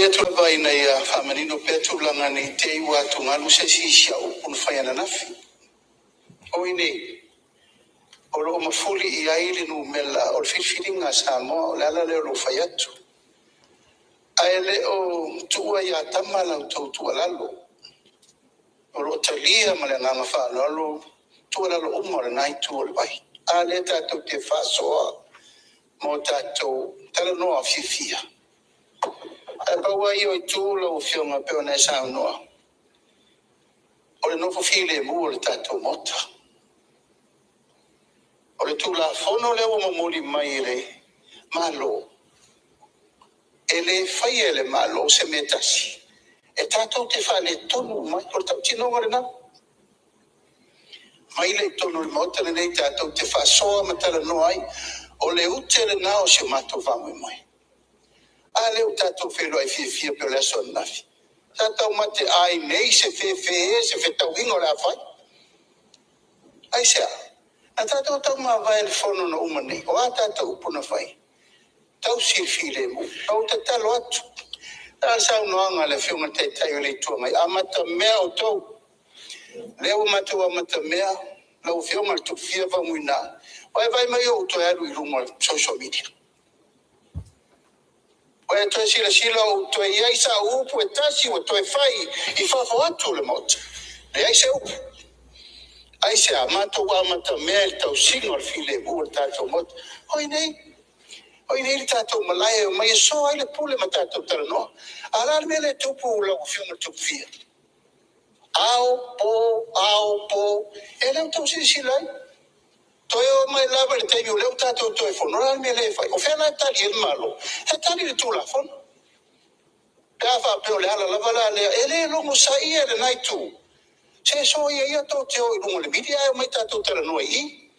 Tulai atu lava ina ia faamanino pea tulaga ne i te i ua atugalu se isi i si au upu na fai ananafi. O i inei, o lo o mafuli i ai le numera o le filifiliga a Samoa. O le ala lea o lou fai atu. Ae le o tuua ia tama la outou tuualalo. O lo o talia ma le agaga faaaloalo tuualalo uma a lena Itu o le vai. A lea tatou te faasoa ma o tatou talanoa fiafia. Ae pau lava ia o itu lau Afioga e pei ona e saunoa, o le nofo filemu o le tatou Maota. O le Tulafono lea ua momoli mai e le Malo, e le faia e le Malo se mea e tasi e tatou te faaletonu uma ai. O le tautinoga lena. Aumai lea i totonu o le Maota lenei tatou te faasoa ma talanoa ai. O le ute lena o si o matou faamoemoe. A lea ua tatou feiloai fiafia e pei o le aso ananafi. Sa taumate ai nei se fefe se fetauiga o le a fai. Aisea? Na tatou taumavae i le fono na uma nei. O a tatou upu na fai? Tausi le filemu. Na ou tatalo atu, o le a le saunoaga a le Afioga i le Taitai o le Itu Agai? Amatamea outou, lea ua matou amatamea lau Afioga Tuifia Faumuina, ua e vaai mai ua ou toe alu i luga o le social media? Ua e toe silasila ua toe i ai sau upu e tasi ua toe fai i fafo atu o le Maota? Leai se upu. Aisea? Matou amatamea i le tausiga o le filemu o le tatou Maota. O i inei, o i inei le tatou malae e omai e soa ai le pule ma tatou talanoa. A o le a le mea lea e tupu lau Afioga Tuifia? Ao, po, ao, po, ia lea ua outou silasila ai. Toe oo mai lava i le taimi o lea ua tatou toe fono, o le a le mea lea e fai? O fea la e tali ai le Malo? E tali i le Tulafono. Pe a faapea o le ala lava la lea, e le logosaia e lena Itu, se soia ia tou te o i luga o le media ae omai tatou talanoa i i.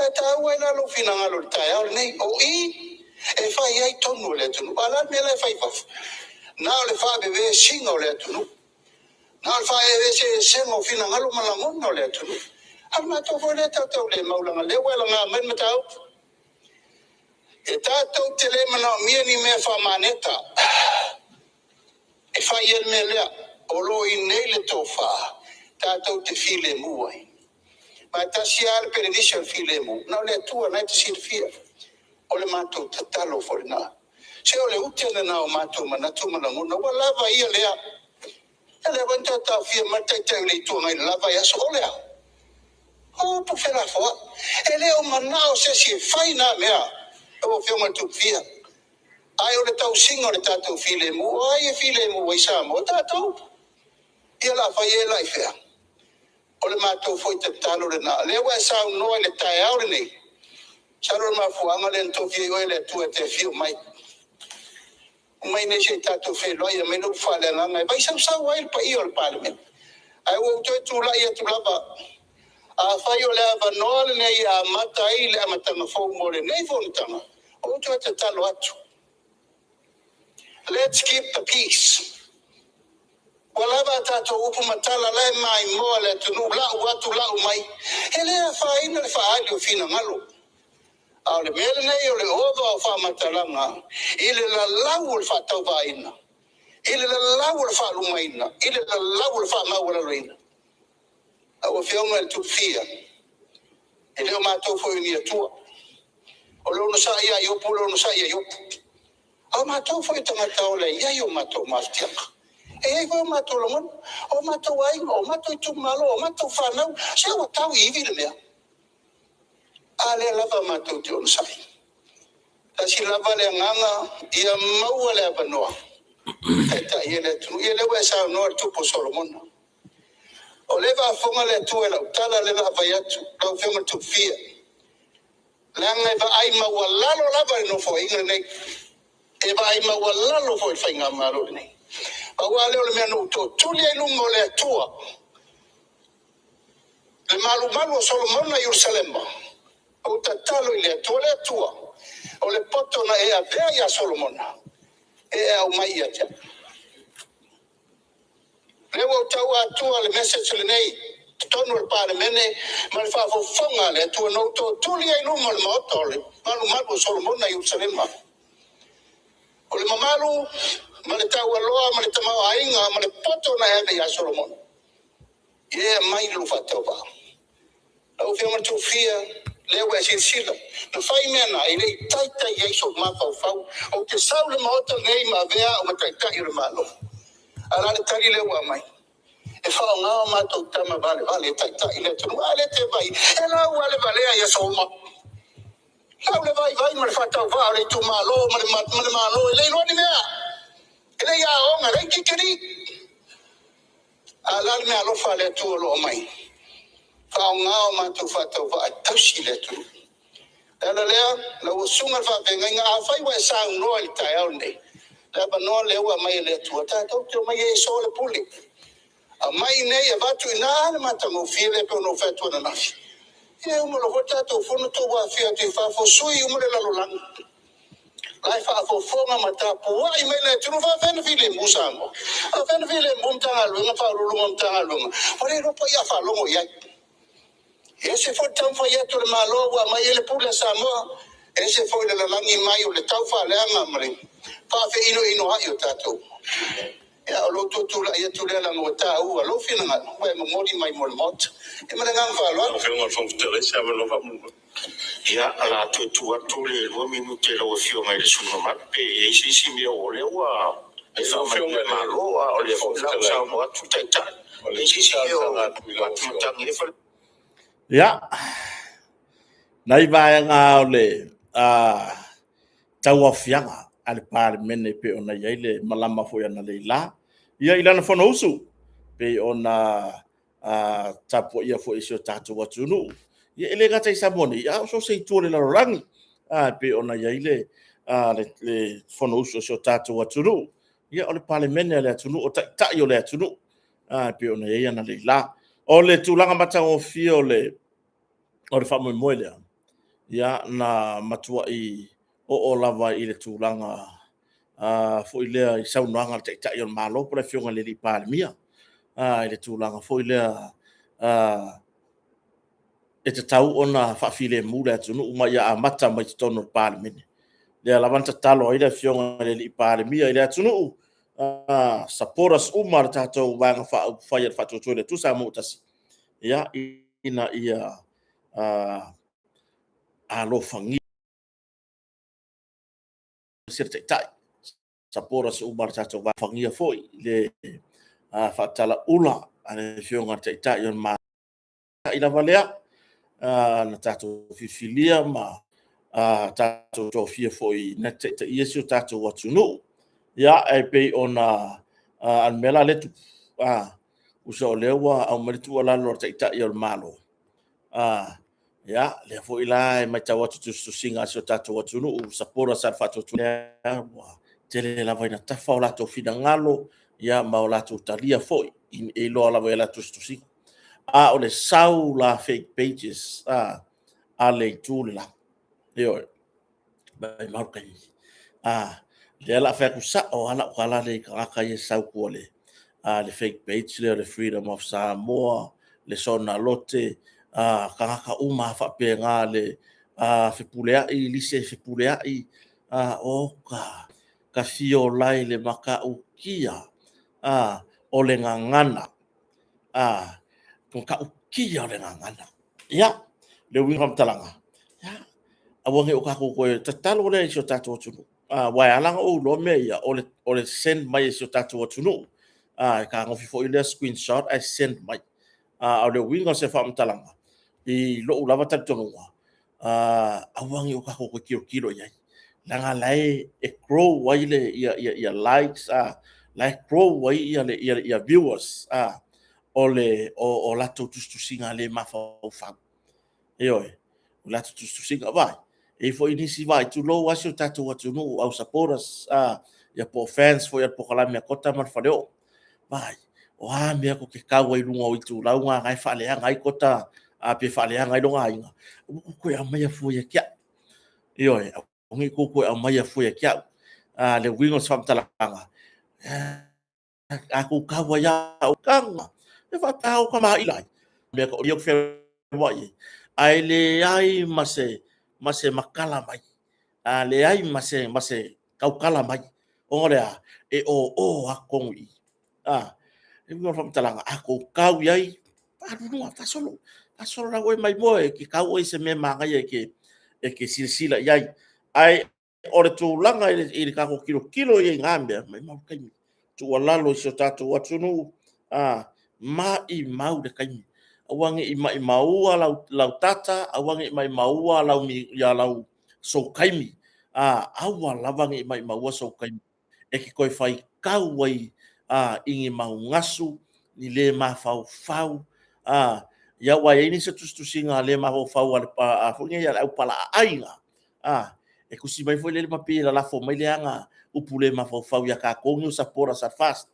Ae taua ai la lou finagalo i le taeao lenei. O i e fai ai tonu a le atunuu. A o le a le mea la e fai i fafo? Na o le faavevesiga o le atunuu. Na o le faeseesega o finagalo ma lagona o le atunuu. A o le matou foi lea tautaulemau leaga o lea ua e laga mai le mataupu. E tatou te le manaomia ni mea faamaneta e fai ai le mea lea. O lo o i inei le tofa tatou te filemu ai. Ma e tasi lava le penefisi o le filemu, na o le Atua o lena e te silafia. O le matou tatalo foi lena. Se o le ute lena o matou manatu ma lagona, ua lava ia lea. Ia lea foi na toe taofia mai le Taitai o le Itu Agai i le la vaiaso. O le a? O upu felafoai. E le o manao se isi e fai na mea lau Afioga Tuifia, ae o le tausiga o le tatou filemu. O ai e filemu ai Samoa? O tatou. Ia o le a fai ai la i fea? O le matou foi tatalo lena. O lea ua e saunoa i le taeao lenei, masalo o le mafuaaga lea na tofia ai oe e le Atua e te afio mai. Omai i inei se i tatou feiloai aumai le upu faaleagaga e vaisausau ai le paia o le Palemene. Ae ua ou toe tulai atu lava, afai o le avanoa lenei e amata ai le amataga fou mo lenei Fonotaga, ua ou toe tatalo atu, let's keep the peace. Ua lava a tatou upu ma tala, o la e maimoa le atunuu, lau atu lau mai. E le afaina le faaali o finagalo. A o le mea lenei o le ova o faamatalaga i le lalau o le faatauvaaina, i le lalau o le faalumaina, i le lalau o le faamaualaloina. Lau Afioga i le Tuifia, e le o matou foi o ni atua. O le onosai lava a Iopu o le onosai a Iopu. A o matou foi o tagata ola e i ai o matou mafatiaga. E i ai foi o matou lagona, o matou aiga, o matou itumalo, o matou fanau. Se ua tau i ivi le mea. A lea lava matou te onosai. Tasi lava le agaga, ia maua le avanoa e taitai ai le atunuu. Ia lea ua e saunoa i le Tupu o Solomona. O lea e faafofoga le Atua i lau tala lea o le a fai atu lau Afioga Tuifia, leaga e vaai maualalo lava i le Nofoaiga lenei. E vaai maualalo foi i le Faigamalo lenei. Pau lava lea o le mea na ou tootuli ai i luma o le Atua, le malumalu o Solomona i Ierusalema, ou tatalo i le Atua, le Atua, o le poto na e avea ia Solomona, e aumai ia te au. O lea ua ou tau atoa le message lenei i totonu o le Palemene ma le faafofoga a le Atua na ou tootuli ai i luma o le maota o le malumalu o Solomona i Ierusalema. O le mamalu ma le taualoa ma le tamaoaiga ma le poto na e ave ia Solomona, ia e aumai lou faatauvaa. Lau Afioga i le Tofia, lea ua e silasila, na fai mea na, e le i taitai ai sou mafaufau ou te sau i le Maota lenei ma avea au ma Taitai o le Malo. Ae o le a le tali lea ua aumai? E faaaoga o matou tama valevale e taitai le atunuu. A lea e te vaai, e lau lava le valea i aso uma. Lau le vaivai ma le faatauvaa o le itumalo ma le Malo e le iloa ni mea. E le i aoga, e leai ni tikeri. A o le a le meaalofa a le Atua o lo o aumai? Faaaoga o matou faatauvaa e tausi le atunuu. O le ala lea, lau susuga i le faafeagaiga, afai ua e saunoa i le taeao lenei, le avanoa lea ua aumai e le Atua tatou te omai e soa le pule. Aumai i inei avatu i ina le matagofie lea pei ona ou fai atu ananafi. Ia e uma loa foi le tatou fono tou afifio atu i fafo, sui uma le lalolagi. La e faafofoga ma tapuai mai le atunuu. E faapefea ona filemu Samoa? E faapefea ona filemu Matagaluega ma Ofisa Sili o Pulega o Matagaluega? Ua le iloa po o ai a faalogo i ai. E ese foi le taumafai atu o le Malo ua aumai ai le pule a Samoa, ese foi le lalagi mai o le taufaaleaga ma le faafeinoinoai o tatou. Ia, o lou toe tulai atu lea leaga ua taua lou finagalo ua e momoli mai mo le Maota. Ia ma le agaga faaaloalo. Lau Afioga i le Fofoga Fetalai, se avanoa faamolemole. Ia, o le a toe tuu atu le 2 minute i lau Afioga i le sui usufono mamalu pe i ai se isi mea o lea ua e faamanuia le Malo, a o lea foi la ua saunoa atu le Taitai. E i ai se isi mea o atu matagi ai Ia, nai vaega o le tauaofiaga a le Palemene pei ona i ai le malama foi analeila. Ia, i lana Fonousu, pei ona tapuaia foi e si o tatou atunuu. Ia, e le gata i Samoa nei, a o so o se itu o le lalolagi, e pei ona i ai le Fonousu a si o tatou atunuu. Ia, o le Palemene a le atunuu, o Taitai o le atunuu, e pei ona i ai analeila. O le tulaga matagofie o le faamoemoe lea, ia, na matuai oo lava i le tulaga foi lea i saunoaga a le Taitai o le Malo po o le Afioga i le Palemia, i le tulaga foi lea e tatau ona faafilemu le atunuu ma ia amata mai totonu o le Palemene. Lea lava na tatalo ai le Afioga i le Palemia i le atunuu, supporters uma a le tatou Vaega Faaupufai a le Faatuatua i le Atua Samoa ua Tasi, ia, ina ia alofagia se Taitai, supporters uma a le tatou Vaega foi le faatalaula a le Afioga i le Taitai o le Malo lava lea na tatou filifilia ma tatou tofia foi na te taitaia si o tatou atunuu. Ia, e pei ona a le mea la lea e tupu, tusa o lea ua aumai le tuualalo a le Taitai o le Malo, ia, lea foi la e matau atu i tusitusiga a si o tatou atunuu, supporters a le Faatuatua, lea ua tele lava ina tafa o latou finagalo, ia ma o latou talia foi, e iloa lava i a latou tusitusiga. A o le sau la fake pages a le itu le la, ioe, maumau le taimi. Lea o le a fai atu sao lava lau tala lea i tagata ia e sau i tua o le fake page lea o le Freedom of Samoa, le Sona Lote, tagata uma lava faapena, le Fepuleai, Lise Fepuleai, oka, tafio lai le matautia o le gagana, matautia o le gagana. Ia, le uiga o le faamatalaga, ia, aua ne i o tatou toe tatalo lea i si o tatou atunuu. Aua e ala ona ou iloa mea ia, o le send mai e si o tatou atunuu. E fetagofi foi lea screenshot ae send mai. A o le uiga o se faamatalaga, i lou lava talitonuga, aua ne i o tatou toe tilotilo i ai, leaga o la e grow ai likes, o la e grow ai viewers o latou tusitusiga le mafaufau. Ioe, o latou tusitusiga. Vaai, e i ai foi nisi, vaai, tulou lava si o tatou atunuu, au supporters, ia po o fans foi o le polokalame a Kota ma le Faleoo. Vaai, o a mea tou te tau ai i luga o itulau na e faaleaga ai Kota pe faaleaga ai lona aiga, aua tou te toe aumaia fua ia te au. Ioe, aua ne i tou toe aumaia fua ia te au. Le uiga o se faamatalaga, a tou tau ai lava, e faapea ai, ae leai ma se matala mai, leai ma se tautala mai. Ona o le a? E o o a totonu i i. A, e uiga o le faamatalaga, a tou tau i ai, alu i luga, faasolo, faasolo la ua e maimoa e te tau oe i se mea manaia e te silasila i ai. Ae o le tulaga i le tatou tilotilo i ai i na mea, maimau le taimi. Tuualalo i si o tatou atunuu, maimau le taimi. Aua ne i maimaua lau data, aua ne i maimaua lau sou taimi. Aua lava ne i maimaua sou taimi e te toe faitau ai i ni mau gasu, ni le mafaufau. Ia aua e i ai nisi o tusitusiga le mafaufau a foi nei a le au palaa aiga, e tusi mai foi lele ma pei e lalafo mai leaga upu le mafaufau ia tatou nei o supporters a le FAST.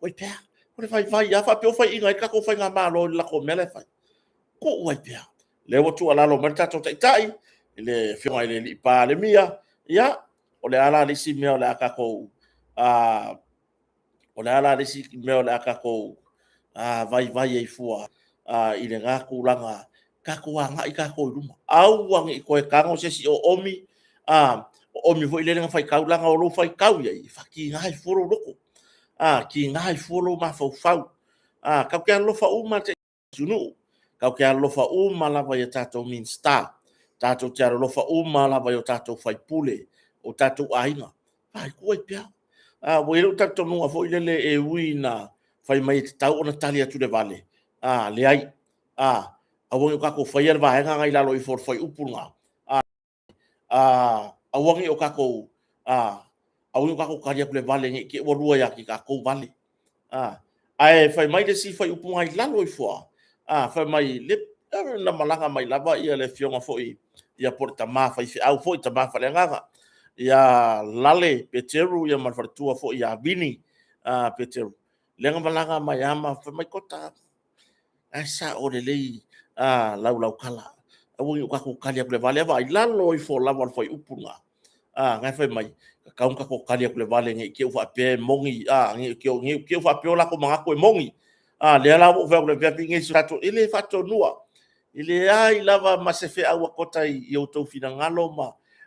Oi pea, o le vaivai lava faapea o faiaina ai le tatou faigamalo i le latou mea la e fai. Tuu ai pea. Lea ua tuualalo mai le tatou Taitai, i le Afioga i le Palemia, ia, o le a la le isi mea o le a tatou o le a la le isi mea o le a tatou vaivai ai fua i lena tulaga, tatou agai tatou i luma. Aua ne i toe tago se isi oomi, oomi foi lele na faitau, leaga o lou faitau i ai, e faatiga ai fua lou loto, tiga ai fua lou mafaufau. Tatou te alolofa uma lava i le atunuu, tatou te alolofa uma lava i a tatou Minisita, tatou te alolofa uma lava i o tatou sui usufono, o tatou aiga. Ai, tuu ai pea. Ua i ai lou talitonuga foi lele e ui ina fai mai e tatau ona tali atu i le vale, leai. Aua ne i o tatou faia le vaega lena i lalo ifo o le fuaiupu lena. Aua ne i o tatou aua ne i o tatou tali atu i le vale ne i te i ua lua ia te tatou vale. Ae fai mai le isi fuaiupu lena i lalo ifo lava, fai mai, na malaga mai lava le afioga foi ia po o le tama faifeau foi, tama faaleagaga ia Lale Peteru ma le faletua foi ia Vini Peteru, lea na malaga mai lava ma fai mai, Kota, ae sao lelei lau lautala, aua ne i o tatou tali atu i le vale. Vaai, i lalo ifo lava o le fuaiupu lena, na e fai mai, e tatau ona tatou tali atu i le vale ne i te i ua faapea e moni, ne i te i ua faapea o latou manatu e moni. A lea la ua ou fai atu, e le faatonuina, e leai lava ma se feau a Kota i outou finagalo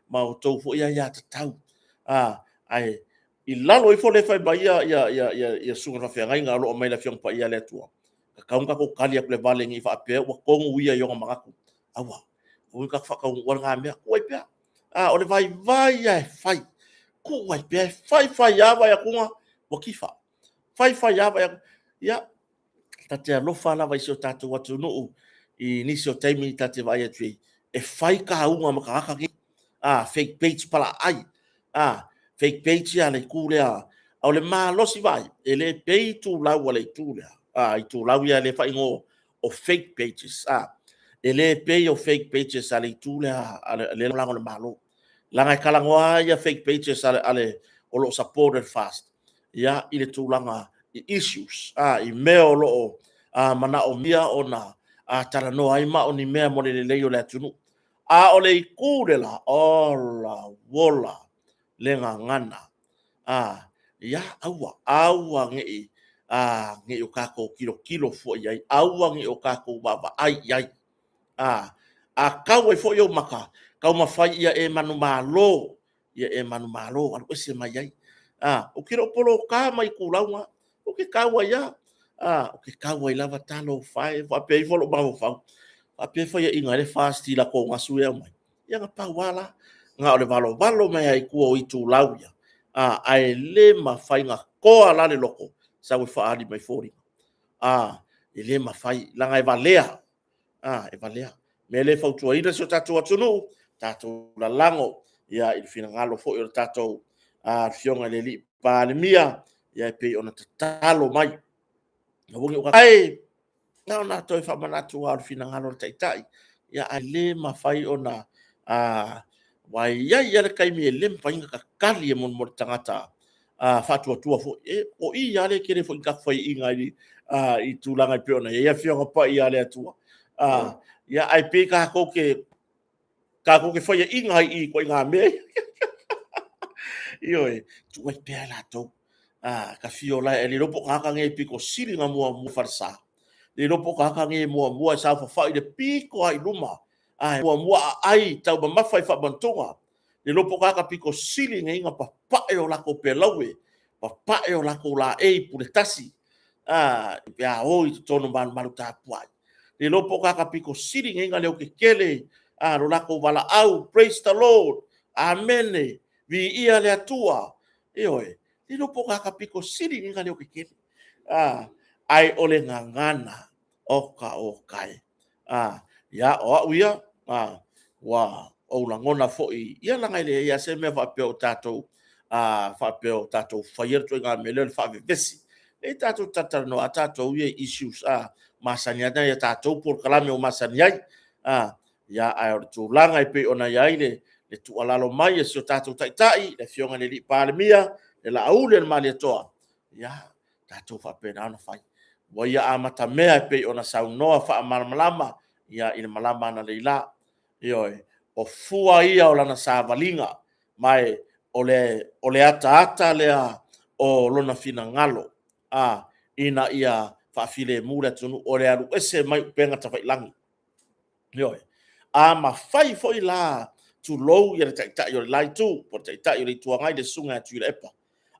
ma outou foi aiatatau. Ae i lalo ifo lea e fai mai ia susuga i faafeagaiga o lo o aumai e le Afioga Paia a le Atua, e tatau ona tatou tali atu i le vale ne i faapea ua tonu ia i ona manatu. Aua, aua tatou faataunuua lena mea, tuu ai pea. O le vaivai lava e fai, tuu ai pea, e fai fai lava vaai atu ua tifa. Fai fai lava vaai atu, ia, ta te alofa lava i si o tatou atunuu i nisi o taimi ta te vaai atu i ai, e fai tauga ma tagata nei, fake page palaai, fake page ia le itu lea. A o le malosi vaai, e le pei itulau a le itu lea, itulau ia lea e faaigoa o fake pages, e le pei o fake pages a le itu lea a le lagolago i le Malo. Leaga e talanoa lava ia fake pages a le o lo o support e le FAST ia i le tulaga i issues, i mea o lo o manaomia ona talanoa ai ma o ni mea mo le lelei o le atunuu. A o le itu le la, ola ola le gagana. Ia, aua, aua ne i, ne i o tatou tilotilo fua i ai, aua ne i o tatou vaavaai i ai. A tau ai foi ou maka, taumafai ia e manumalo, ia e manumalo, alu ese mai ai. Ou te le o poloka mai itulau na, ou te tau ai lava, ou te tau ai lava, talofa e, faapea ifo lou mafaufau, faapea e faiaina ai le FAST i latou gasu ia e aumai. Ia na pau lava la, na o le valovalo mai lava i tua o itulau ia, ae le mafai na toa la le loto, sau e faaali mai foliga. E le mafai, leaga e valea, e valea. O le mea lea e fautuaina si o tatou atunuu, tatou lalago ia, i le finagalo foi o le tatou Afioga i le Palemia, ia e pei ona tatalo mai. Ae na ona toe faamanatu lava o le finagalo o le Taitai, ia ae le mafai ona aua e i ai lava le taimi e le mafai ona tatali e le tagata faatuatua foi. E, o i lava lea e tele foi ina tatou faiaina ai i tulaga e pei ona i ai Afioga Paia a le Atua. Ia, ae pei tatou te faiaina ai i ituaiga mea ia. Ioe, tuu ai pea latou. Ka fio la e le iloa po o tagata nei e pito sili ona muamua falesa. Le iloa po o tagata nei e muamua e saofafai i le pito lava i luma, a e muamua aai taumamafa i faamantuga. Le iloa po o tagata pito sili nei na papae o latou pelaue, papae o latou laei pule tasi, a, pe a o i totonu o malumalu tapuai. Le iloa po o tagata pito sili nei na leo tetele, a, lo latou valaau, praise the Lord, amene, viia le Atua. Ioe, le iloa po o tagata pito sili nei na leo tetele. A, ae o le gagana oka oka e. A, ia, o au ia, a, ua ou lagona foi, ia leaga e leai lava se mea faapea o tatou, a, faapea o tatou faia le ituaiga mea lea o le faavevesi. E tatou te talatalanoa lava tatou ia i issues a, masani lava nai a tatou polokalame o masani ai. A, ia, ae o le tulaga e pei ona i ai le tuualalo mai a si o tatou Taitai, le Afioga i le Palemia, le Laauli a le Malietoa, ia, tatou faapena ona fai. Ua ia amatamea e pei ona saunoa faamalamalama ia i le malama analeila. Ioe, o fua ia o lana savaliga, ma o le ataata lea o lona finagalo, a, ina ia faafilemu le atunuu, o le alu ese mai upega tafailagi. Ioe. A mafai foi la, tulou ia le Taitai o le la Itu, po o le Taitai o le Itu Agai, le Susuga ia Tuilaepa.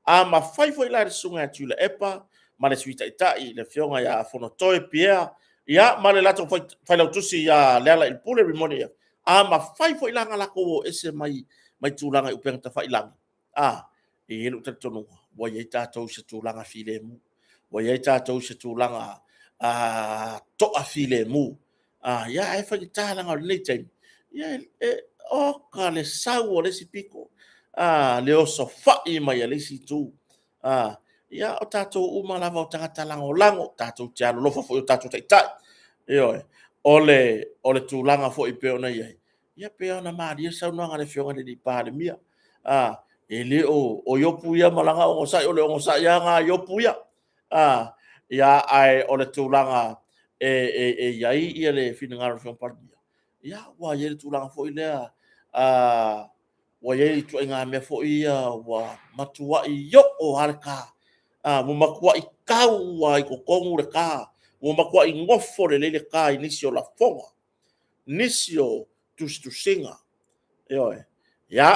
A mafai foi la e le Susuga ia Tuilaepa ma le Sui Taitai, le Afioga ia Fonotoe Pierre, ia ma le latou Failautusi ia Lealailepule Rimoni, ia, a mafai foi la ona latou o ese mai tulaga i upega tafailagi, a, e i ai lou talitonuga, ua i ai tatou i se tulaga filemu, ua i ai tatou i se tulaga toafilemu. A, ia, ae faigata leaga o lenei taimi, ia, oka le sau o le isi pito, a, le osofai mai a le isi itu. A, ia, o tatou uma lava o tagata lagolago, tatou te alolofa foi i o tatou taitai. Ioe. O le tulaga foi e pei ona i ai, ia pei ona malie le saunoaga a le Afioga i le Palemia. A, e le o, o Iopu ia ma lana onosai, o le onosai lava lena a Iopu ia. A, ia, ae o le tulaga e i ai ia le finagalo o le Afioga i le Palemia, ia, ua i ai le tulaga foi lea, a, ua i ai ituaiga mea foi ia ua matuai oo lava le ta, a, ua matuai tau lava i totonu le ta, ua matuai nofo lelei le ta i nisi o lafoga, nisi o tusitusiga. Ioe. Ia,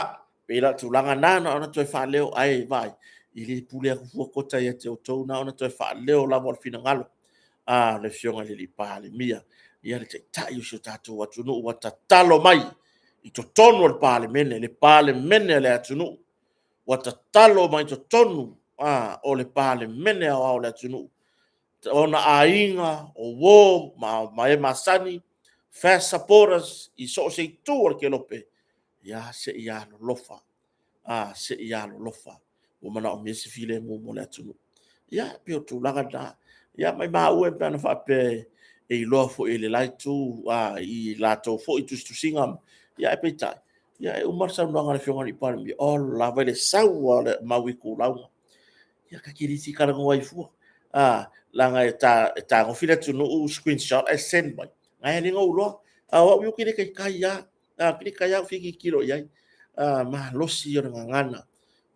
pei la o le tulaga lena na ona toe faaleo, ae vaai, e le pule atu fua Kota ia te outou, na ona toe faaleo lava o le finagalo a le Afioga i le Palemia, ia le Taitai o si o tatou atunuu ua tatalo mai i totonu o le Palemene, le Palemene a le atunuu, ua tatalo mai i totonu o le Palemene aoao o le atunuu, ona aiga, o uo ma e masani, first supporters i so o se itu o le kelope, ia se i alolofa, a, se i alolofa, ua manaomia se filemu mo le atunuu. Ia, pei o tulaga na. Ia, maimau e pe ana faapea e iloa foi e le la itu a, i latou foi tusitusiga, ia ae peitai, ia e uma le saunoaga a le Afioga i le Palemia, ola lava i le sau a o le mau itulauga. Ia, ta te le fia talanoa ai fua. A, leaga e tagofi le atunuu screenshot ae send mai. Ae le na ou iloa. A o au ia ou te le taitai lava. A, ou te le taitai lava ou fia tilotilo i ai. A, malosi ia o le gagana.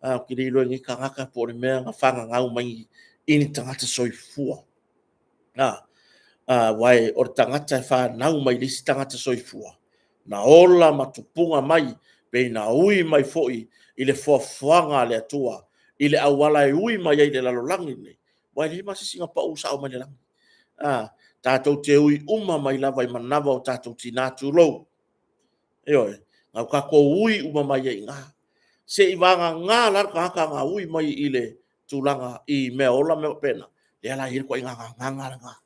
A, ou te le iloa e nei tagata po o le mea na fananau mai i ni tagata soifua. A, aua o le tagata e fanau mai le isi tagata soifua, na ola ma tupuga mai, pe na ui mai foi i le foafoaga a le Atua, i le auala e ui mai ai i le lalolagi lenei, aua e leai ma se isi na pau sao mai le lagi. A, tatou te ui uma mai lava i manava o tatou tina, tulou. Ioe, na o tatou ui uma mai ai i ina. Se i vagana la le tagata na ui mai i le tulaga i mea ola mea faapena, lea la e i ai le ituaiga gagana lena.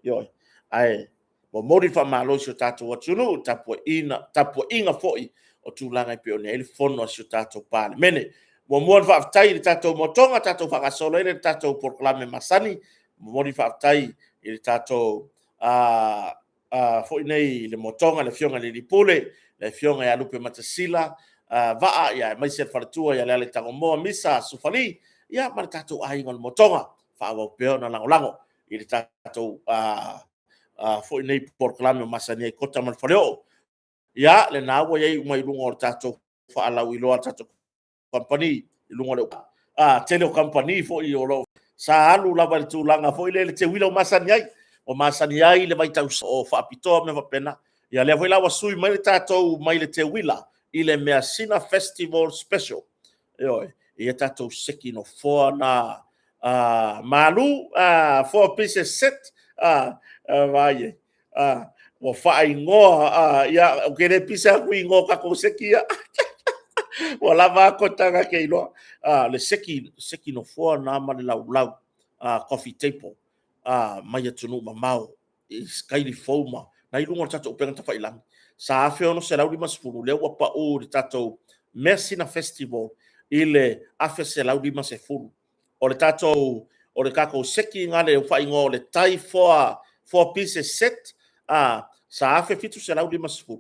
Ioe, ae momoli le faamalo i si o tatou atunuu, tapuaiga, tapuaiga foi o tulaga e pei ona i ai le fono a si o tatou Palemene. Muamua ona faafetai i le tatou motoga, tatou faagasolo ai le tatou polokalame masani. Momoli le faafetai i le tatou foi nei i le motoga, le Afioga i le Pule, le Afioga ia Lupe Matasila, Vaa, ia aemaise le faletua ia Lealaitangomoa Misa Sufali, ia ma le tatou aiga o le motoga. Faaauau pea ona lagolago i le tatou foi nei polokalame o masani ai Kota ma le Faleoo. Ia, lena ua i ai uma i luga o le tatou faalauiloa a le tatou kamupani i luga o le tele o kamupani foi o lo o sa alu lava i le tulaga foi lea i le teuila ua masani ai, ua masani ai le vaitau o faapitoa mea faapena. Ia lea foi la ua sui mai le tatou mai le teuila i le Measina Festival Special. Ioe, ia tatou seki nofoa na malu, four pieces set, vai e, ua faaigoa, ia, ou te le pisa atu i igoa o tatou seki ia. Ua lava a kotaga ke iloa. Le seki, seki nofoa na ma le laulau, coffee table, mai atunuu mamao i Skyli fou ma na i luga o le tatou upega tafailagi. Sa 1650, lea ua pau i le tatou Measina Festival i le 1150. O le tatou, o le tatou seki na le faaigoa o le Thai four pieces set, sa 1750,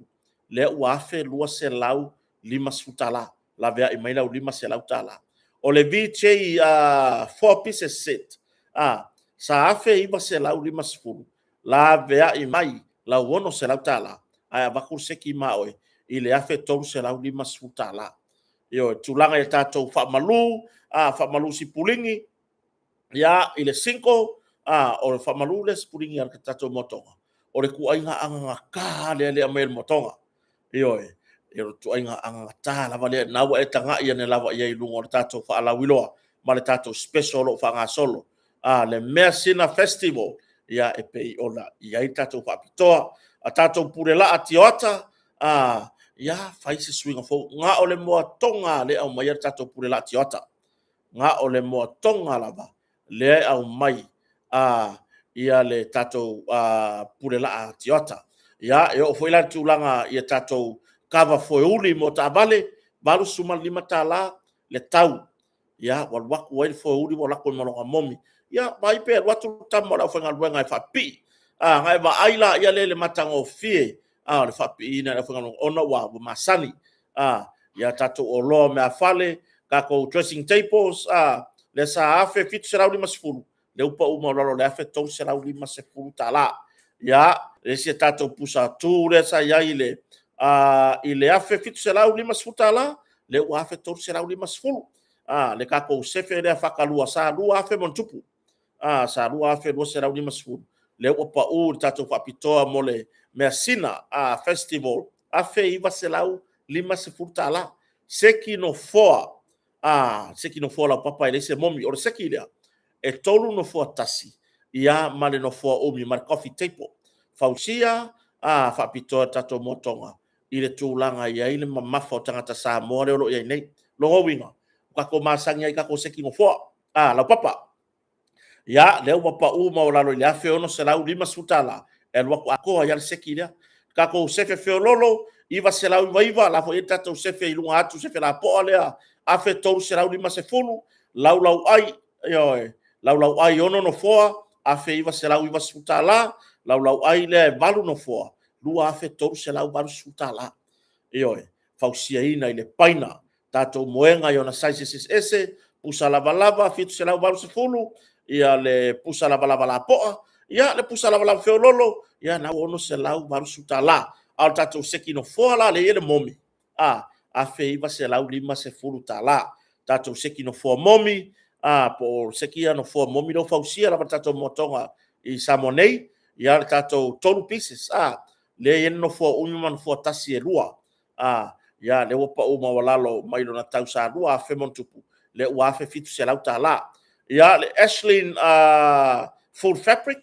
lea ua $1250, laveai mai lau $500. O le VJ four pieces set, sa 1950, laveai mai lau $600, ae avatu le seki ma oe i le $1350. Ioe, tulaga i tatou faamalu, faamalu sipulini, ia, i le 5, o le faamalu le sipulini a le tatou motoga, o le tuaiga agagata lea le aumai e le motoga. Ioe, o le tuaiga agagata lava lea, na ua e tagai ane lava i ai i luga o le tatou faalauiloa ma le tatou special o lo o faagasolo. Le Measina Festival, ia, e pei ona i ai tatou faapitoa. A tatou pule laa tioata, ia, fai se suiga fou. Na o le moatoga le aumaia le tatou pule laa tioata. Na o le moatoga lava lea e aumai ia le tatou pule laa tioata. Ia, e oo foi la tulaga ia tatou kava foeuli mo taavale, $85 le tau. Ia, ua alu atu ai le foeuli ua alu atu ai ma lona momi. Ia, vaai pe alu atu le tama o le aufaigaluega e faapipii. Na e vaai la ia le matagofie o le faapipiina e le aufaigaluega ona ua masani. Ia tatou oloa o meafale, tatou dressing tables, lea sa $1750, lea ua pau maualalo i le $1350. Ia, le isi a tatou pusa tu lea sa i ai i le $1750, lea ua $1350. Le tatou sefe lea fatalua sa $2,000 ma ona tupu, sa $2,250, lea ua pau le tatou faapitoa mo le Measina Festival, $1950. Seki nofoa, seki nofoa laupapa e leai se momi. O le seki lea, e 3 nofoa tasi, ia ma le nofoa umi ma le coffee table. Fausia faapitoa le tatou motoga i le tulaga i ai le mamafa o tagata Samoa lea o lo o i ai nei. Lona uiga, o tatou masani ai i tatou seki nofoa, laupapa. Ia, lea ua pau maualalo i le $1650, e alu atu atoa ai le seki lea. Tatou sefe feololo, 999, la foi e tatou sefe i luga atu, sefe lapoa lea, $1350, laulau ai, ioe, laulau ai 6 nofoa, $1990, laulau ai lea e 8 nofoa, $2380. Ioe, fausiaina i le paina, tatou moega i ona sizes eseese, pusa lavalava 780, ia le pusa lavalava lapoa, ia le pusa lavalava feololo, ia na ua $680. A o le tatou seki nofoa la le i le momi, $1950. Tatou seki nofoa momi, po o seki ia nofoa momi lea ua fausia lava le tatou motoga i Samoa nei, ia le tatou 3 pieces, lea i ai le nofoa umi ma nofoa tasi e 2. Ia, lea ua pau maualalo mai lona tau sa 2,000 ma ona tupu, lea ua $1,700. Ia, le Ashlyn full fabric,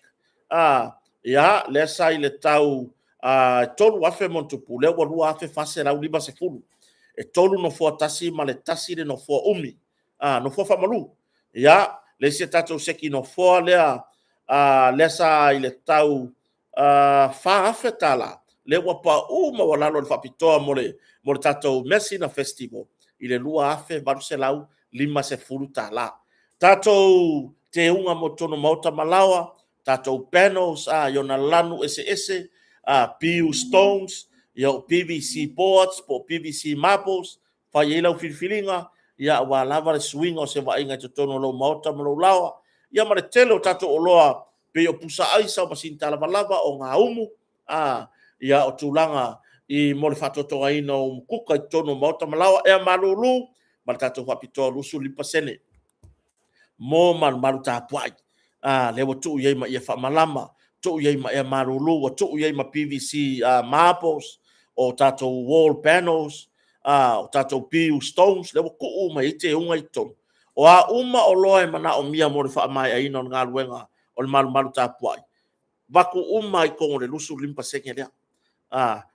ia, lea sa i le tau 3,000 ma ona tupu, lea ua $2,450. E 3 nofoa tasi ma le tasi le nofoa umi, nofoa faamalu. Ia, le isi a tatou seki nofoa lea, lea sa i le tau $4,000, lea ua pau maualalo le faapitoa mo le tatou Measina Festival i le $2,850. Tatou teuga mo totonu o maota ma laoa, tatou panels i ona lanu eseese, PU stones, ia o PVC boards po o PVC marbles, fai ai lau filifiliga, ia aua lava le suiga o se vaaiga i totonu o lou maota ma lou laoa. Ia ma le tele o tatou oloa pei o pusa aisa, o masini talavalava, o gaumu, ia o tulaga i mo le faatotogaina o umukuka i totonu o maota ma laoa, ea malulu ma le tatou faapitoa 25% mo malumalu tapuai. Lea ua tuu i ai ma ia faamalama, tuu i ai ma ea malulu, ua tuu i ai ma PVC marbles, o tatou wall panels, o tatou PU stones, lea ua tuu uma i ai teuga i totonu. O a uma oloa e manaomia mo le faamaeaina o le galuega o le malumalu tapuai, avatu uma i totonu o le 25% lea.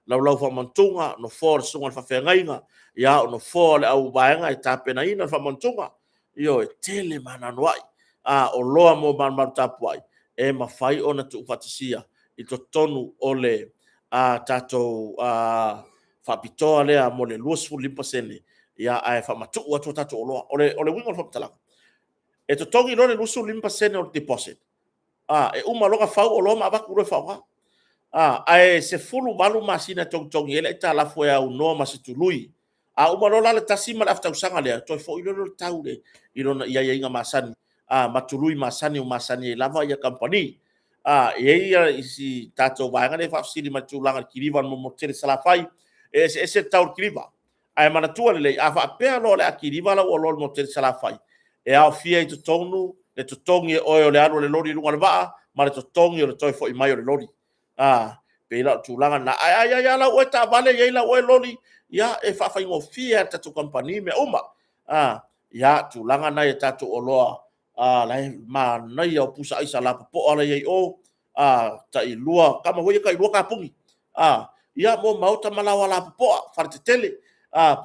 Laulau faamanutuga, nofoa o le susuga i le faafeagaiga, ia, o nofoa o le auvaega e tapenaina le faamanutuga. Ioe, e tele ma anoanoai oloa mo malumalu tapuai e mafai ona tuufaatasia i totonu o le tatou faapitoa lea mo le 25%, ia, ae faamatuu atu a tatou oloa. O le uiga o le faamatalaga, e totogi loa le 25% o le deposit, e uma loa ona fau oloa ma avatu loa e faaaoga. Ae 18 masina e togitogi ai le aitalafu e aunoa ma se tului. A uma loa la le tasi ma le afa tausaga lea, toe foi lea o le tau i aiaiga masani ma tului masani ua masani ai lava kamupani. E i ai isi tatou vaega lea e faafesili mai i le tulaga o le kiliva i le motu tele i Salafai, e eseese le tau o le kiliva. Ae manatua lelei, a faapea loa o le a kiliva lau oloa i le motu tele i Salafai, e aofia i totonu le totogi e oe o le alu o le loli i luga o le vaa ma le totogi o le toe foi mai o le loli. E pei la o le tulaga lena. Ae a i ai lava lau oe taavale, i ai lau oe loli, ia e faafaigofie lava i le tatou kamupani mea uma. Ia, tulaga na i a tatou oloa, la e manaia o pusa aisa lapopoa la e i ai i o, tai lua, tama foi ia tai lua kapuni. Ia, mo maota ma laoa lapopoa, faletetele,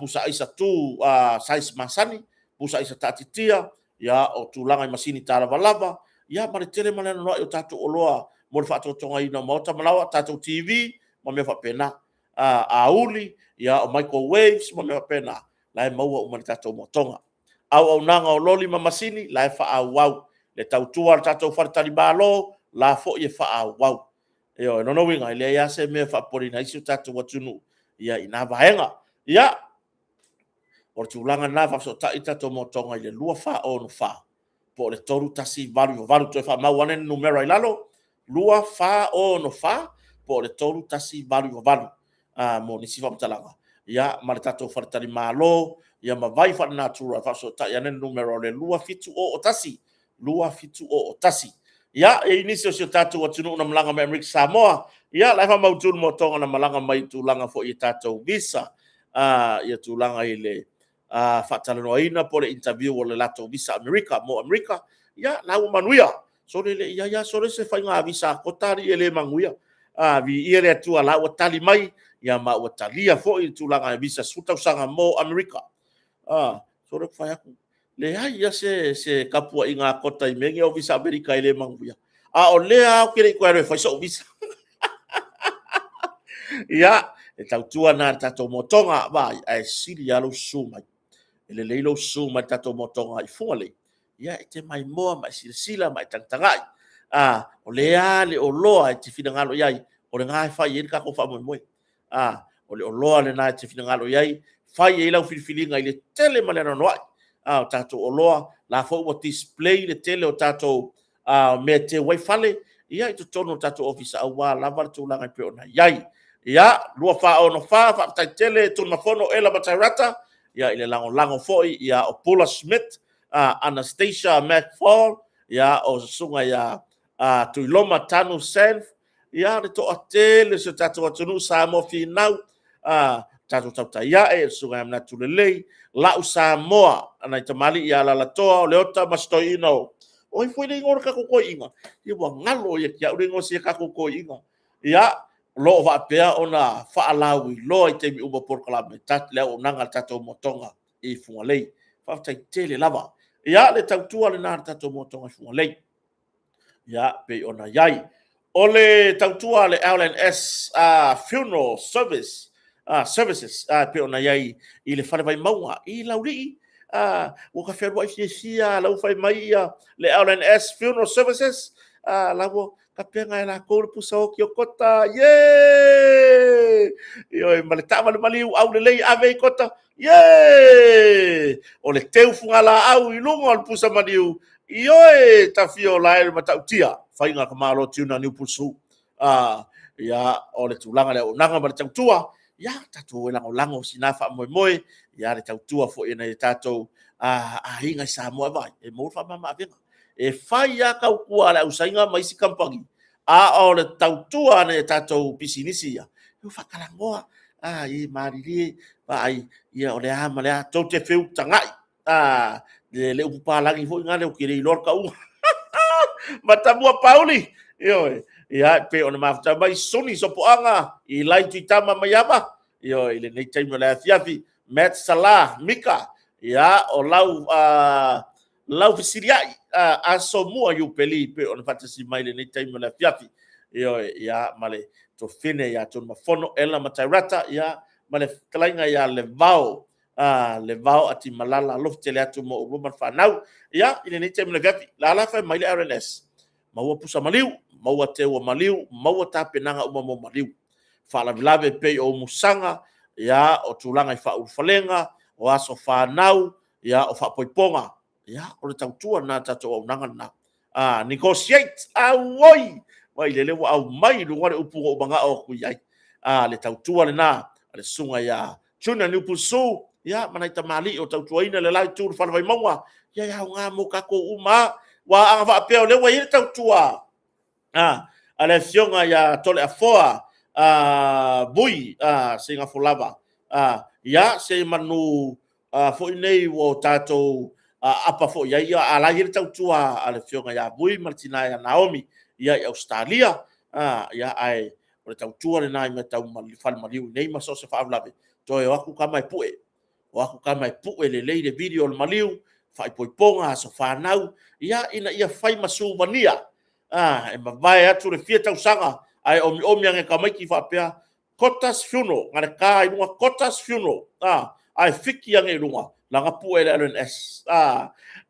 pusa aisa tu size masani, pusa aisa taatitia, ia, o tulaga i masini talavalava, ia ma le tele ma le anoanoai o tatou oloa mo le faatotogaina o maota ma laoa, tatou TV ma mea faapena. Auli, ia o microwaves ma mea faapena, la e maua uma i le tatou motoga. Auaunaga o loli ma masini, la e faaauau. Le tautua a le tatou faletalimalo, la foi e faaauau. Ioe, o lona uiga, e leai lava se mea e faapopoleina ai si o tatou atunuu i na vaega. Ia, o le tulaga lena, faafesootai le tatou motoga i le 2464 po o le 3188. Toe faamau ane le numera i lalo, 2464 po o le 3188 mo nisi faamatalaga. Ia, ma le tatou faletalimalo, ia ma vai faalenatura, faafesootai ane le numera o le 2701, 2701. Ia, e i ai nisi o si o tatou atunuu na malaga mai Amerika Samoa, ia, la e faamautu le motoga na malaga mai i tulaga foi i tatou visa, ia tulaga i le faatalanoaina po o le interview o le latou visa Amerika mo Amerika, ia, la ua manuia. Sole le i ai lava sole se faiga visa a Kota alii e le manuia. Viia le Atua la ua tali mai, ia ma ua talia foi le tulaga e visa 10 tausaga mo Amerika. Sole ou fai atu, leai lava se tapuaiga a Kota i mea nei o visa Amerika e le manuia. A o lea lava ou te le i toe alu e fai sou visa. Ia, e tautua lena i le tatou motoga, vaai, ae sili lava lou susu mai. E lelei lou susu mai i le tatou motoga i Fugalei, ia e te maimoa ma e silasila ma e tagatagai. O lea lava le oloa e te finagalo i ai, o lena e fai i ai le tatou faamoemoe. O le oloa lena e te finagalo i ai, fai i ai lau filifiliga i le tele ma le anoanoai o tatou oloa, la foi ua display le tele o tatou mea e teu ai fale, ia i totonu o le tatou ofisa aua lava le tulaga e pei ona i ai. Ia, 2464, faafetai tele Tunumafono Ela Matairata, ia i le lagolago foi ia o Pula Smith, Anastasia McFall, ia o susuga ia Tuiloma Tanu Sanf, ia le toatele o si o tatou atunuu Samoa finau, tatou tautai ae, susuga ia Manatu Lelei, lau Samoa, nai tamalii ia Alalatoa o Leota ma si toeaina o ai foi le igoa o le tatou toeaina, ia ua galo ia te au le igoa o si a tatou toeaina. Ia, o lo o faapea ona faalauiloa i taimi uma o polokalame le auaunaga a le tatou motoga i Fugalei. Faafetai tele lava. Ia, le tautua lena a le tatou motoga i Fugalei. Ia, pei ona i ai. O le tautua a le LNS Funeral Service, Services, pei ona i ai i le Fale Vaimauga i Laulii, ua ta fealuai fiafia, la ua fai mai ia le LNS Funeral Services, la ua tapena e latou le pusa oti o Kota, ye! Ioe, ma le taavale maliu aulelei ave i Kota, ye! O le teu fugalaau i luga o le pusa maliu, ioe, tafio la e le matautia, faiga ka Malo Tuna Niu Pulesu. Ia, o le tulaga i le auaunaga ma le tautua, ia, tatou e lagolago sina faamoemoe, ia le tautua foi i nai o tatou aiga i Samoa, vaai, e maua le faamama-avega. E fai lava tautua a le ausaina ma isi kamupani, a o le tautua a nai a tatou pisinisi ia, e faatalanoa, e malilie, Vaai, ia o le a ma le a, tou te feutaga'i. A, le upu palagi foi lena lea ou te le iloa le tauga. Matamua Pauli, ioe, ia, e pei ona mafuta mai Suni Sopoaga, Ilai Tuitama Maiava, ioe, i lenei taimi o le afiafi, Matt Salah Mika, ia, o lau, lau fesiliai, Aso Mua Iupeli, pei ona faatasi mai lenei taimi o le afiafi, ioe, ia, ma le tofine ia Tunumafono, Ella Matairata, ia, ma le fetalaiga ia Levao, Levao Atimalala, alofa tele atu mo oulua ma le fanau. Ia, i lenei taimi o le afiafi, la la fai mai le RNS, maua pusa maliu, maua teua maliu, maua tapenaga uma mo maliu. Faalavelave pei o umusaga, ia, o tulaga i faaulufalega, o aso fanau, ia, o faapoipoga. Ia, o le tautua lena a le tatou auaunaga lena. Negotiate, auoi! Mai lele ua aumai i luga le upu ua ou manao atu i ai. Le tautua lena a le susuga ia Junior Niupusu, ia, ma nai tamalii o tautuaina le la itu o le Fale Vaimauga, ia e aoga mo tatou uma lava. Aua ana faapea o lea ua i ai le tautua a le Afioga ia Toleafoa Vui Seigafolava, ia, semeamanu foi nei ua tatou aapa foi i ai, a o la e i ai le tautua a le Afioga ia Vui ma le tina ia Naomi i Ausetalia, ae o le tautua lena i mea tau fale maliu i nei ma so o se faalavelave, toe o atu tama e pue, o atu tama e pue lelei le vili o le maliu, faaipoipoga, aso fanau, ia, ina ia fai ma suvania, e mavae atu le fia tausaga ae omiomi ane tamaiti faapea, Kota's funeral, na le ta i luga Kota's funeral, ae fiki ane i luga, laga pue le LNS.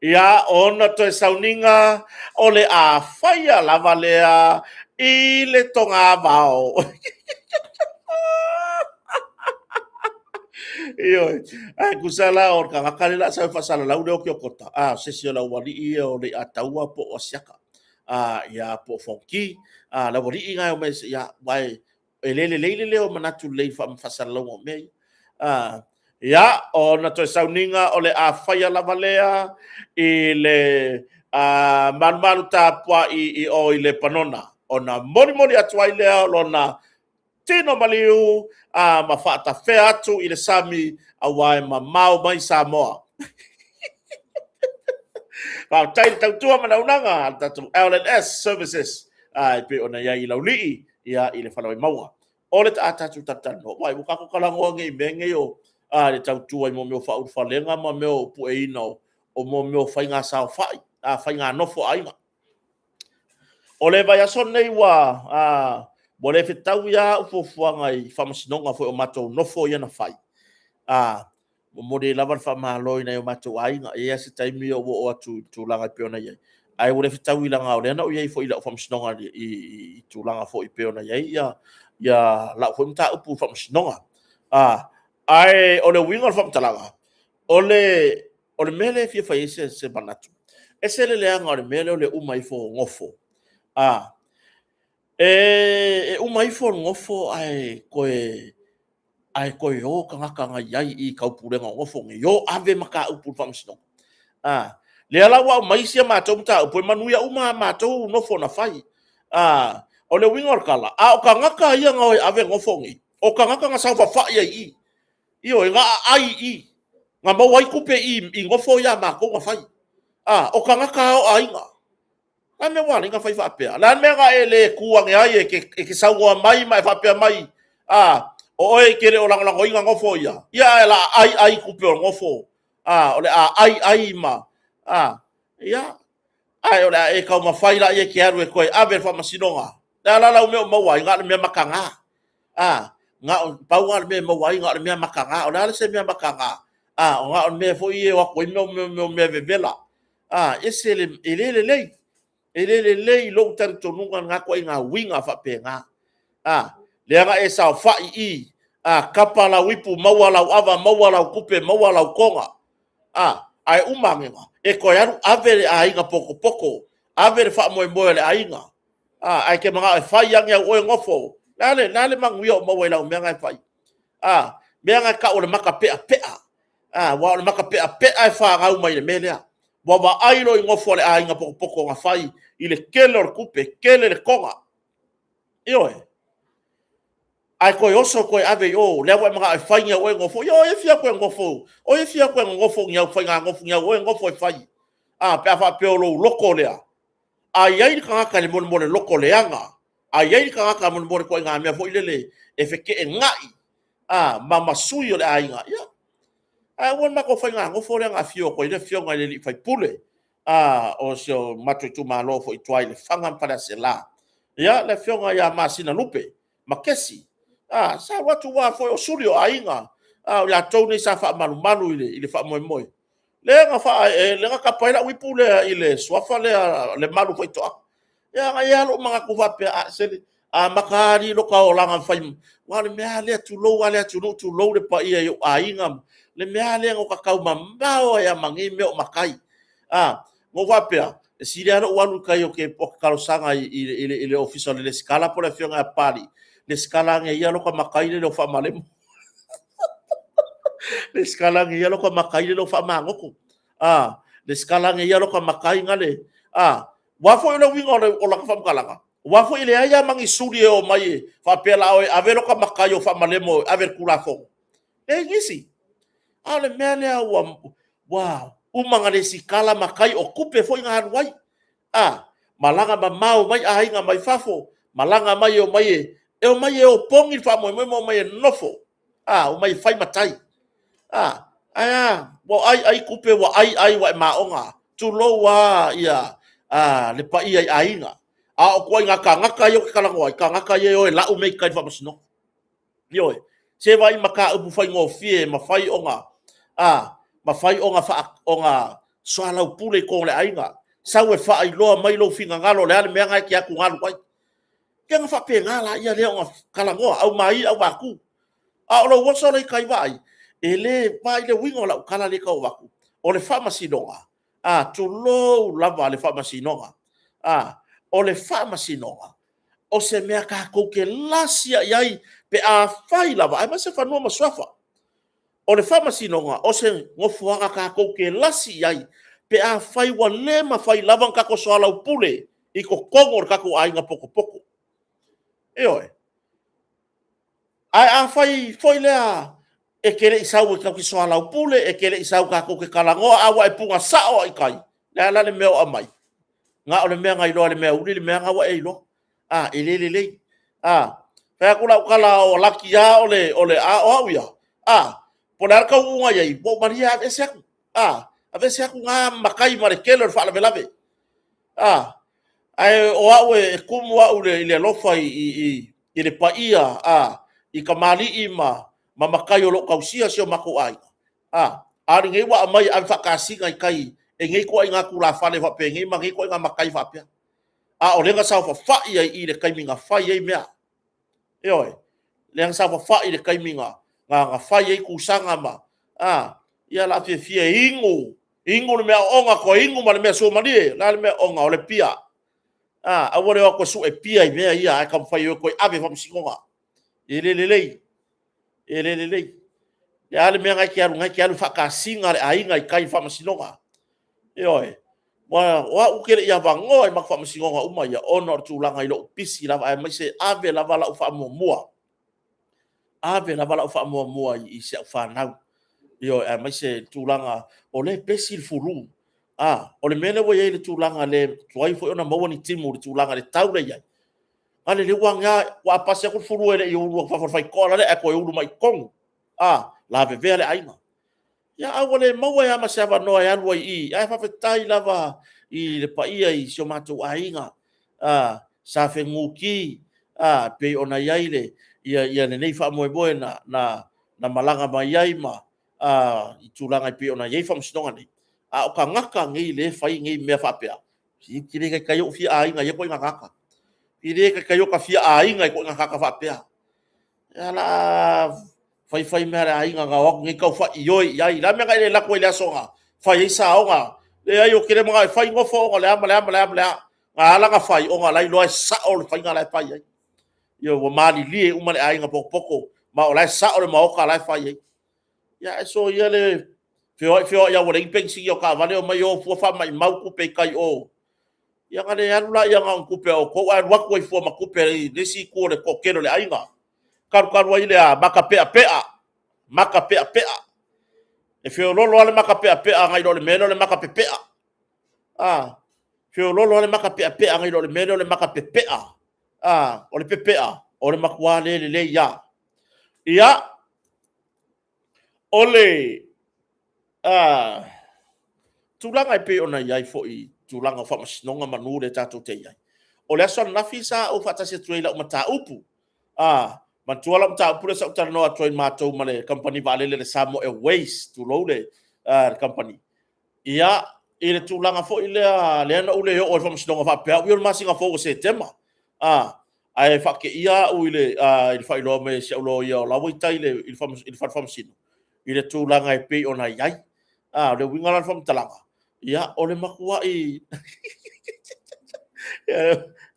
Ia, ona toe sauniga o le a faia lava lea i le togavao. Ioe, ae tusa la o le tagata lea o le a sau e faasalalau le oti o Kota, o se isi o le aualii ia o Leiataua po o Asiata, ia po o Fonoti, le aualii na e omai, ia, aua e le lelei le leo manatu lelei i faasalalauga o mea ia. Ia, ona toe sauniga o le a faia lava lea i le malumalu tapuai i o i Lepanona, ona molimoli atu ai lea o lona tino maliu ma faatafea atu i le sami aua e mamao mai Samoa. Faafetai le tautua ma le auaunaga a le tatou LNS Services e pei ona i ai i Laulii ia, i le Fale Vaimauga. O le a tatou talatalanoa, uai, ua tatou talanoa nei i mea nei o le tautua i mea o faaulufalega ma mea o pueina o mea o faiga saofai, faiga nofo a aiga. O le vaiaso lenei ua le fetaui lava au fuafuaga i faamasinoga foi o matou nofo ia na fai. Momoli ai lava le faamalo i nai o matou aiga. E i ai lava se taimi ou oo atu i le tulaga e pei ona i ai, ae ua le fetaui leaga o lea na ou i ai foi i lau faamasinoga i tulaga foi e pei ona i ai ia lau foi mataupu i faamasinoga. Ae o le uiga o le faamatalaga, o le mea lea e fia fai ai se manatu, ese le leaga o le mea lea o le uma ifo o nofo. E uma ifo le nofo ae toe ae toe o tagata na i ai i taupulega o nofo nei, o ave mataupu i le faamasinoga. A, lea la ua aumai si a matou mataupu, e manuia uma a matou nofo na fai. A, o le uiga o le tala, a o tagata ia na o e ave nofo nei, o tagata na saofafai ai i i, ioe, na aai i i, na maua ai tupe i i nofo ia a matou na fai. A, o tagata o aiga. O le a le mea ua ala ai ona fai faapea? O le a le mea na e le tu ane ai e te saunoa mai ma e faapea mai, a, o oe e te le o lagolagoina nofo ia, ia ae o le a ai ai tupe o nofo, a, o le a ai ai ma, a, ia, ae o le a e taumafai laia e te alu e toe ave i le faamasinoga. O le a la lau mea o maua ai? Na o le mea mataga. A, na o, pau lava le mea e maua ai, na o le mea mataga. O le a le se mea mataga? A, o na o le mea foi e o atu ai mea, mea vevela. A, ese le, e le lelei. E le lelei i lou talitonuga lena ituaiga uiga faapena. A, lea na e saofai i i, a, kapa lau ipu, maua lau ava, maua lau tupe, maua lau toga. A, ae uma anega, e toe alu ave le aiga potopoto, ave le faamoemoe o le aiga. A, ae te manao e fai ane au oe nofo. O le a le, le manuia o maua i lau mea na e fai? A, mea na e tau o le mata peapea. Aua o le mata peapea e fanau mai le mea lea. Ua vaai loa i nofo a le aiga potopoto na fai i le tele o le tupe, tele le toga. Ioe. Ae toe oso toe ave i o, lea ua e manao e fai ni au oe nofo. Ia o e fia toe nofo, o e fia toe nonofo ni au faiga nofo, ni au oe nofo e fai. A, pe a faapea o lou loto lea. A i ai le tagata i le molemole loto leaga, a i ai le tagata molemole ituaiga mea foi lele e feteenai, a, ma sui o le aiga, ia, ae aua le matou faiga nofo lea na afio atu ai le Afioga i le sui usufono o si o matou itumalo foi i tua i Lefaga ma Faleaseela. Ia, le Afioga ia Masina Lupe Makesi, sa alu atu aua foi o suli o aiga, o i latou nei sa faamalumalu i le faamoemoe, lea na tapa ai lau ipu lea i le suafa lea Lemalu Faitoaga. Ia na i ai lava lou manatu faapea, a, sole, a amata lava alii lo ta olaga fai aua o le mea lava lea, tulou lava le atunuu, tulou le paia i ou aiga, le mea lava lea na ota tau mamao ai lava ma nei mea o matai. Na ou faapea, e sili lava lou alu i tai ou te talosaga i le Ofisa o le Resitala po o le Afioga ia Papalii, resitala ane e ia lota matai lea o Faamalemo. Resitala ane e ia lota matai lea Faamagoto. Resitala ane e ia lota matai gale... Aua foi o le uiga o lata faamatalaga, aua foi e leai lava ma ni suli e omai e faapea o le a o e ave lota matai o Faamalemo e ave i le Tulafono. E leai nisi. A o le mea lea ua uma ona resitala matai, o tupe foi na alu ai. A, malaga mamao mai aiga mai fafo, malaga mai e omai e opogi le faamoemoe ma omai e nonofo, omai e fai matai. Ae a? Ua ai ai tupe, ua ai ai ua e maona, tulou lava le paia i aiga. A o ituaiga tagata ia ou te talanoa ai, tagata ia e o e lau mea i tai i le faamasinoga. Ioe. Se vaai i mataupu faigofie e mafai ona soalaupule i totonu o le aiga. Sau e faailoa mai lou finagalo o le a le mea lena e te atugalu ai. Ia ona faapena lea ona talanoa, aumai aumatu. A o lou oso la i tai vaai, e le... vaai i le uiga o lau tala lea e tau avatu, o le faamasinoga, tulou lava le faamasinoga, o le faamasinoga, o se mea tatou te lasi lava i ai pe afai lava, aemaise fanua ma suafa. O le faamasinoga, o se nofoaga tatou te lasi i ai pe afai ua le mafai lava ona tatou soalaupule i totonu o le tatou aiga potopoto. Ioe. Ae afai foi lea e te le i sau tatou te soalaupule, e te le i sau tatou te talanoa, ae ua e puna sao lava i tai, o le a la le mea o aumai? Na o le mea na iloa e le mea uli le mea lena ua e iloa. A, e le lelei. A, fai atu lau tala o laki lava o au ia, a, po o le a le taunuuga na i ai, ua ou malie lava e aveese atu. Aveese atu na matai ma le tele o le faalavelave. Ae o au e tumu au i le alofa i le paia i tamalii ma matai o lo o tausia si o matou aiga, a o lenei ua aumai e ave faatasina i tai e nei ituaiga tulafale faapenei ma nei ituaiga matai faapea. A o lea na saofafai ai i i le taimi na fai ai mea. Ioe. Lea na saofafai i le taimi na fai ai tusana ma, a, ia o le a fiafia e inu, inu le mea oona, toe inu ma le mea suamalie. O le a le mea oona? O le pia. A, aua le o atu e sue pia i mea ia, ae taumafai e o e toe ave i faamasinoga. E le lelei, e le lelei. O le a le mea na e te alu, na e te alu e faatasina le aiga i tai i le faamasinoga. Ioe. O au ou te le i avanoa i matou faamasinoga uma ia, ona o le tulaga i lou pisi lava, aemaise ave lava lau faamuamua. Ave lava lau faamuamua i si au fanau. Ioe, aemaise le tulaga o lea e pesi le fulu. O le mea lea ua i ai le tulaga le tuai foi ona maua ni timu i le tulaga i le tau lea e i ai. A lelei ua age lava, a pasi atu le fulu e le i ulu atu i fafo o le faitotoa lale ae toe ulu mai i totonu. Lavevea le aiga. Ia a ua le maua ai lava ma se avanoa e alu ai i i, ae faafetai lava i le paia i si o matou aiga sa fenuki pei ona i ai lenei faamoemoe na malaga mai ai ma i tulaga e pei ona i ai faamasinoga nei. A o tagata nei lea e fai nei mea faapea, ou te le taitai ou fia aiga i ia ituaiga tagata. E le taitai ota fia aiga i ituaiga tagata faapea. Ia o le a faifai mea a le aiga na o atu nei tau faaioi i ai. O le a le mea na e le alu atu ai i le aso na fai ai saoga? Leai ou te le manao e fai nofo ona o le a ma le a ma le a. Na ala ona fai, ona o la e iloa e sao le faiga la e fai ai. Ioe, ua malilie uma le aiga potopoto ma o la e sao le maota la e fai ai. Ia ae soia le feoai feoai lava ua leai ni penisini o taavale, omai o fua faamaumau tupe i tai i o. Ia ona le alu lea na o ni tupe a outou, ae alu atu ai fua ma tupe i le isi itu o le toatele o le aiga. kalukalu ai le a maka peapea, maka peapea. E feololo lava le maka peapea nai lo le mea lea o le maka pepea. A, feololo lava le maka peapea nai lo le mea lea o le maka pepea. A, o le pepea, o le matua le lelei lava. Ia, o le tulaga e pei ona i ai foi tulaga o faamasinoga ma nuu lea tatou te i ai. O le aso ananafi sa ou faatasi atu ai i lau mataupu. A, manatua lau mataupu lea sa ou talanoa atu ai matou ma le kamupani vaalele le Samoa Airways, tulou le kamupani. Ia, i le tulaga foi lea, lea na ou le oo ai i le faamasinoga faapea au ia o le masina fou o Setema. A, ae faateia au i le faailoa mai e si au loia o la ua i tai i le fale faamasino, i le tulaga e pei ona i ai. A, o le uiga la o le faamatalaga, ia, o le matuai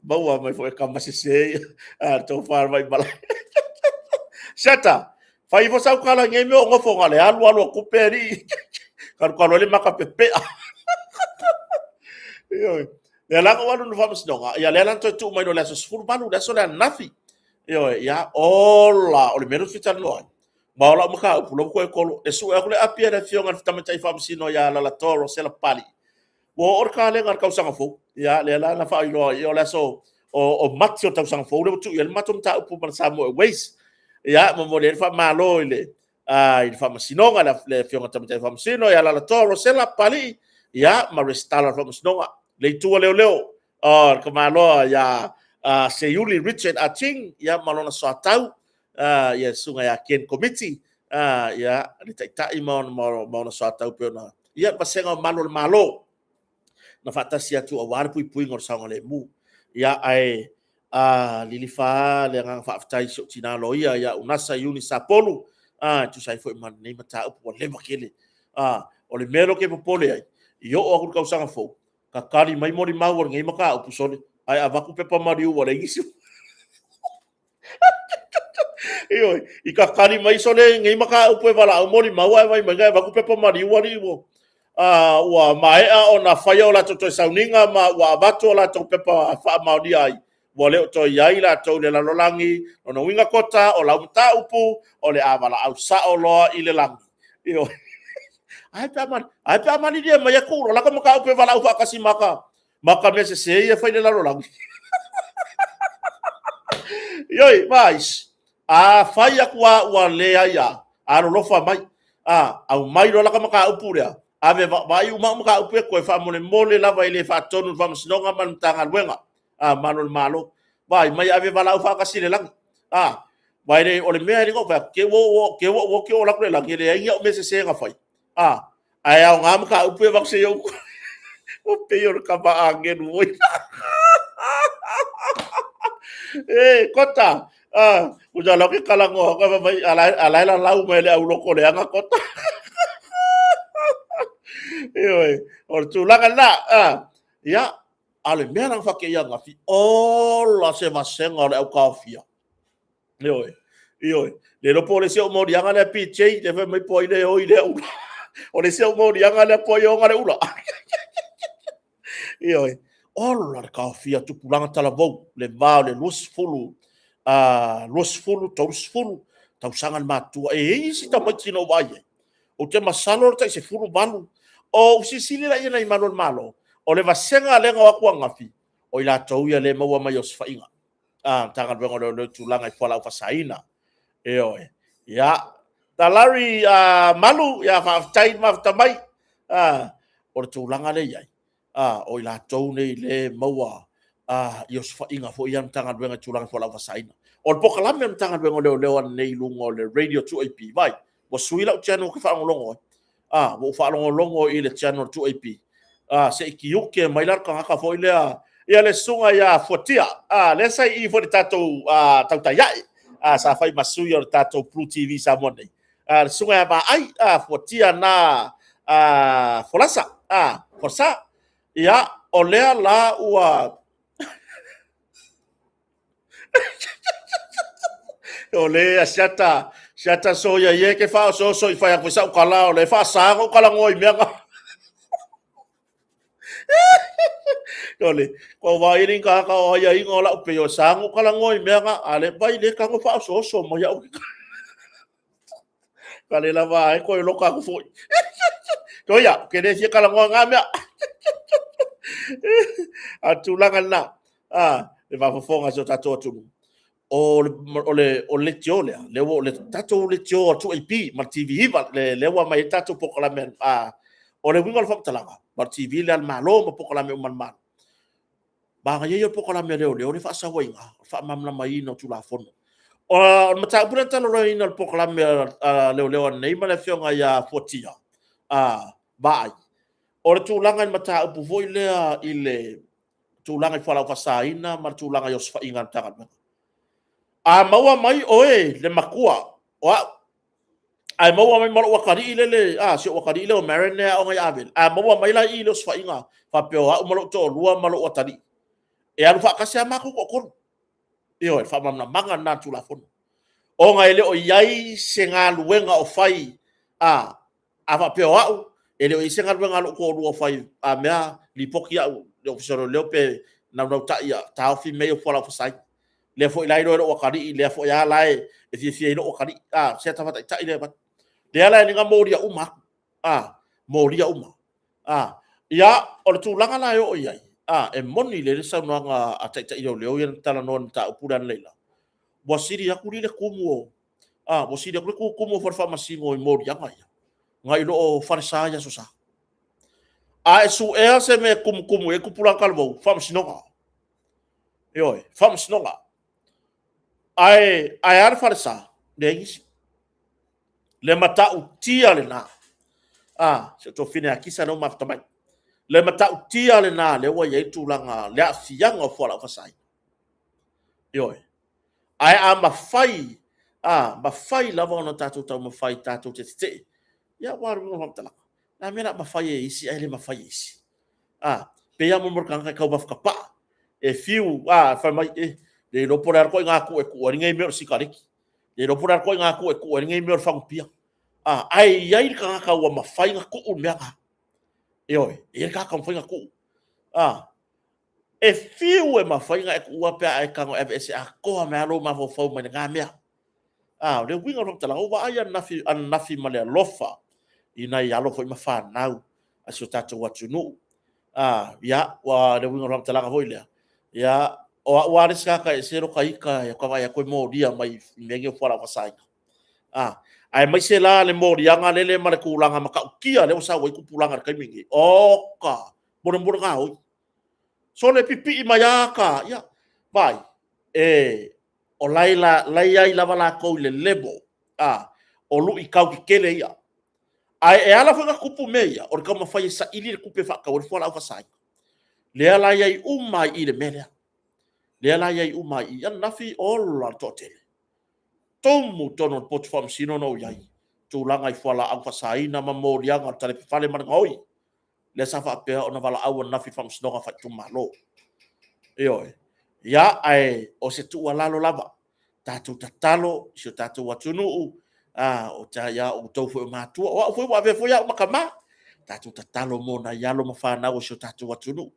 maua mai foi e kama sese ia, le tofa a le Vaimalae. Siata, fai ifo sau tala i nei mea o nofo na o le alu alu a tupe alii. Kalukalu ai le maka pepea. Ioe. Lea la na ou alu i le faamasinoga, ia lea la na toe tuu mai loa i le aso 18, le aso lea ananafi. Ioe, ia ola, o le mea lea ou te fia talanoa ai. Ma o lau mataupu, la ua toe kolo, e sue atu le api a le afioga i le tamaitai faamasino ia Lalato Rosella Pali. Ua oo le kalega i le tausaga fou, ia lea la na faailoa ai, o le aso o Mati o le tausaga fou lea ua tuu i ai le matou mataupu ma le Samoa Airways. Ia, momoli ai le faamalo i le i le faamasinoga, le afioga tamaitai faamasino ia Lalato Rosella Papalii, ia, ma resitala o le faamasinoga, le itu a leoleo, o le tamaloa ia Seiuli Richard Ah Ching, ia, ma lona soatau, ia le susuga ia Ken Komiti, ia, le taitai ma ona soatau pei ona, ia, le vasega o malu o le Malo, na faatasi atu aua le puipuiga o le saogalemu. Ia, ae lilifa lava le agaga faafetai i si ou tina loia ia Unasa Iuni Sapolu, e tusa ai foi ma lenei mataupu ua leva tele. O le mea lea ou te popole ai, i oo atu i le tausaga fou, tatali mai molimau o lenei mataupu, sole, ae avatu pepa maliu ua leai nisi. Ioe, i tatali mai sole nei mataupu e valaau molimau ae vaai mai na e avatu pepa maliu alii ua ua maea ona faia o latou toe sauniga ma ua avatu o latou pepa faamaonia ai, ua le o toe i ai latou i le lalolagi. Lona uiga Kota, o lau mataupu o le a valaau sao loa i le lagi. Ioe. Ae pe a malilie mai e tuu loa lata mataupu e valaau faatasi ma ka ma ka mea sese ia e fai i le lalolagi. Ioe, mais, a fai atu lava ua leai lava, alolofa mai, a, aumai loa lata mataupu lea, ave vaai uma au mataupu e toe faamolemole lava e le faatonu i le Faamasinoga ma le Matagaluega a Malu o le Malo. Vaai mai ave valaau faatasi i le lagi. A, vai le, o le mea e le fai atu, ke ua ua ke o lako le lagi, e leai ni au mea sese na fai. A, ae aoga mataupu e avatu se i ou. Ua pei o le kama agelu foi. E, Kota, a, ua lau ke kalanoa, ka mai, a lae la lau mai le au loko leaga Kota. Ioe, o le tulaga lena, a, ia, a o le mea la na faateia ananafi, ola se vasega o le au taofia. Ioe, ioe. Le iloa po o le isi au moliaga lea PJ, le fai mai po ai le oi lea ula. O le isi au moliaga lea po ai ona le ula. Ioe. Ola le taofia tupulaga talavou, le va o le 20, 20, 30 tausaga le matutua. E i ai isi tamaiti na ou vaai ai. Ou te masalo o le tai 18. O ou silasila la i ai malu o le Malo, o le vasega lea na o atu ananafi, o i latou ia le maua mai osofaiga. A, Matagaluega o Leoleo i tulaga i fualaau faasaina. Ioe. Ia, Talari Malu, ia faafetai le mafuta mai. A, o le tulaga lea i ai, a, o i latou nei le maua i osofaiga foi ia Matagaluega i tulaga i fualaau faasaina. O le polokalame a le Matagaluega o Leoleo ananei i luga o le Radio 2AP, vai, ua sui lau channel ou te faalogologo ai. A, ua ou faalogologo i le channel 2AP. A, se i tiute mai la le tagata foi lea, ia le susuga ia Fuatia, a, lea sa i i foi i le tatou tautai ae, a, sa fai ma sui o le tatou Blue TV Samoa nei. A, le susuga ia Vaai, a, Fuatia na a, Folasa, a, Folasa. Ia, o lea la ua O le asiata, siata soia ia ke whaososo i whai aku sa ukala o le whaasa ko kala ngoi mea nga. Ole, ko vai ni ka ka o ia ingo la pe yo sangu kala ngoi mea nga ale vai le ka ngo fa so so mo ya ka le lava ai ko lo ka ku foi. Ko ya, ke le sia kala ngoi nga mea. A tulaga na. A, le vafofoga so tatou atunuu. O le o le o le tio lea, le o le tatou le tio a 2AP ma le TV 9 le le ua mai tatou polokalame a o le uiga o le faamatalaga ma le TV le a le Malo ma polokalame uma a le Malo. Manaia ia o polokalame leoleo le faasauaiga, o le faamalamalamaina o Tulafono. O le mataupu lea na talanoaina o le polokalame a leoleo ananei ma le afioga ia Fuatia a Vaai, o le tulaga i le mataupu foi lea i le tulaga i fualaau faasaina ma le tulaga i osofaiga a le Matagaluega. A maua mai oe le matua o au, ae maua mai ma lou atalii lele, a, si ou atalii lea o Maren lea e aoga i Avele, a maua mai la i i le osofaiga faapea o au ma lou toalua ma lou atalii, e alu faatasi lava matou toatolu. Ioe, le faamalamalamaga lena o le Tulafono. Ona e le o i ai se galuega o fai a A faapea o au, e le o i ai se galuega a lou toalua o fai a mea, lipoti au i le Ofisa o Leoleo pe naunautai ia taofi mea ia o fualaau faasaina. Lea foi la e iloa e lou atalii, lea foi lava la e fiafia ai lou atalii, a, se ata faataitai lea e avatu. Lea la e ala ona molia uma atu, a, molia uma. A, ia, o le tulaga la e oo i ai, a, e moni lelei le saunoaga a Taitai Leoleo ia na talanoa i le mataupu lea analeila, ua sili atu le tumu o a, ua sili atu le tutumu o fale faamasino i moliaga ia, nai lo o falesa i Aso Sa. A e suea se mea e tumutumu i ai tupulaga talavou, faamasinoga. Ioe, faamasinoga. Ae, ae a le falesa? Leai nisi. Le matautia lena. A, si o tofine a kisa leo mafuta mai. Le matautia lena lea ua i ai tulaga, le aafiaga o fualaau faasaina. Ioe. Ae a mafai, a mafai lava ona tatou taumafai tatou te tetee, ia ua alu luga faamatalaga. Na mea la mafai e isi ae le mafai e isi. A, pei lava mo le tagata e taumafa tapaa, e fiu, a, fai mai, e, le iloa po o le a le ituaiga tuu e tuu ai lenei mea o le sikareti. Le iloa po o le a le ituaiga tuu e tuu ai lenei mea o le fagupia. A, ae i ai le tagata ua mafai ona tuu le mea lena. Ioe, e i ai le tagata ua mafai ona tuu. A, E fiu e mafai ona e tuua pe a e tago e aveese atoa mai lava lou mafaufau mai lena mea. A, o le uiga o le faamatalaga, ua vaai ananafi, ananafi ma le alofa i nai alo foi ma fanau a si o tatou atunuu. A, ia, ua le uiga o le faamatalaga foi lea, ia, o au lava le isi tagata e ese lota ita e vaai atu e molia mai i mea nei o fualaau faasaina. A, aemaise la le moliaga lele ma le tulaga matautia lea ua sau ai tupulaga i le taimi lenei. Oka, molemole gaoi. Sole pipii mai a ka, ia, vai, e, o lai, la, lai ai lava latou i le level, a, o luitau tetele ia. Ae e ala foi ona tupu mea ia, o le taumafai e saili le tupe e faatau ai le fualaau faasaina. Lea la i ai uma ai i le mea lea. Lea la i ai uma ai i. Ananafi, ola le toatele. Tumu tonu o le potu faamasino na ou i ai. Tulaga i fualaau faasaina ma moliaga o le talepefale ma le gaoi. lea sa faapea ona valaau ananafi i le Faamasinoga Faaitumalo. Ioe. Ia, ae o se tuualalo lava, tatou tatalo i si o tatou atunuu, a, o ta ia outou foi o matua, o au foi ua avea foi au ma tama, tatou tatalo mo nai alo ma fanau o si o tatou atunuu.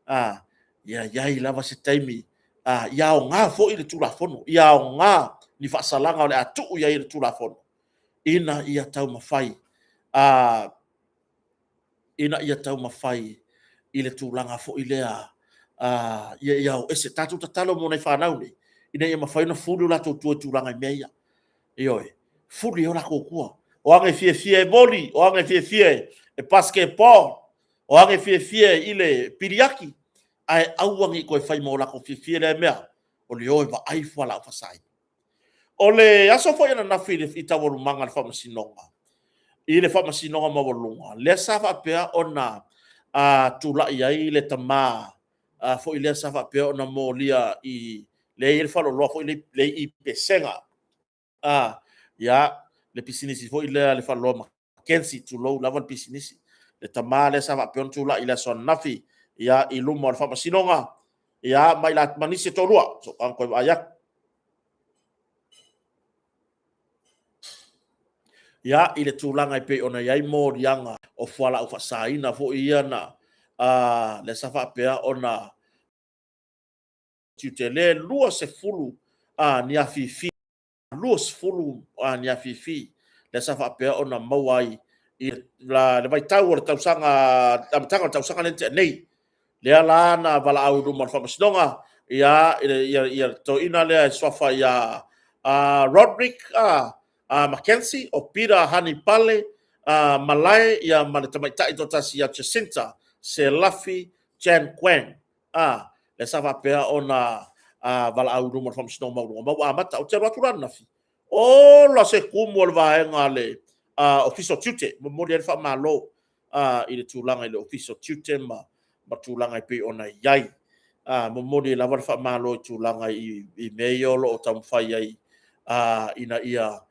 A, ia i ai lava se taimi, a, ia aoga foi le Tulafono, ia aoga ni faasalaga o le a tuu i ai e le Tulafono, ina ia taumafai, a, ina ia taumafai i le tulaga foi lea ia ia o ese. Tatou tatalo mo nai fanau nei, ina ia mafai ona fuli o latou tua i tulaga i mea ia. Ioe, fuli o latou tua. O aga e fiafia e voli, o aga e fiafia e basketball, o aga e fiafia i le piliaki, ae aua ne i toe fai ma o latou fiafia lea mea, o le o e vaai fualaau faasaina. O le aso foi ananafi i taualumaga a le Faamasinoga, i le Faamasinoga Maualuga, lea sa faapea ona tulai ai le tama foi lea sa faapea ona molia i lea e i ai le faleoloa foi lea i Pesega, ia, le pisinisi foi lea le faleoloa Mackenzie, tulou lava le pisinisi, le tama lea sa faapea ona tulai i le aso ananafi, ia, i luma o le Faamasinoga, ia, ma i latou, ma nisi e toalua, so o toe vaai atu. Ia, i le tulaga e pei ona i ai moliaga o fualaau faasaina foi ia na lea sa faapea ona tiute le 20 ni afifi, 20 ni afifi lea sa faapea ona maua ai i le vaitau o le tausaga, amataga o le tausaga lea na tea nei. Lea la na valaau i luma o le faamasinoga ia ia le toeaina lea e suafa ia Roderick Mackenzie, o Peter Hanipale Malae ia ma le tamaitai toatasi ia Jacinta Selafi Jan Quang. Lea sa faapea ona valaau i luma o le faamasinoga maualuga ma ua amata. Ou te alu atu la ananafi, ola se kumu o le vaega a le Ofisa o Tiute, momoli ai le faamalo i le tulaga i le Ofisa o Tiute ma tulaga e pei ona i ai. Momoli ai lava le faamalo i tulaga i mea ia o lo o taumafai ai ina ia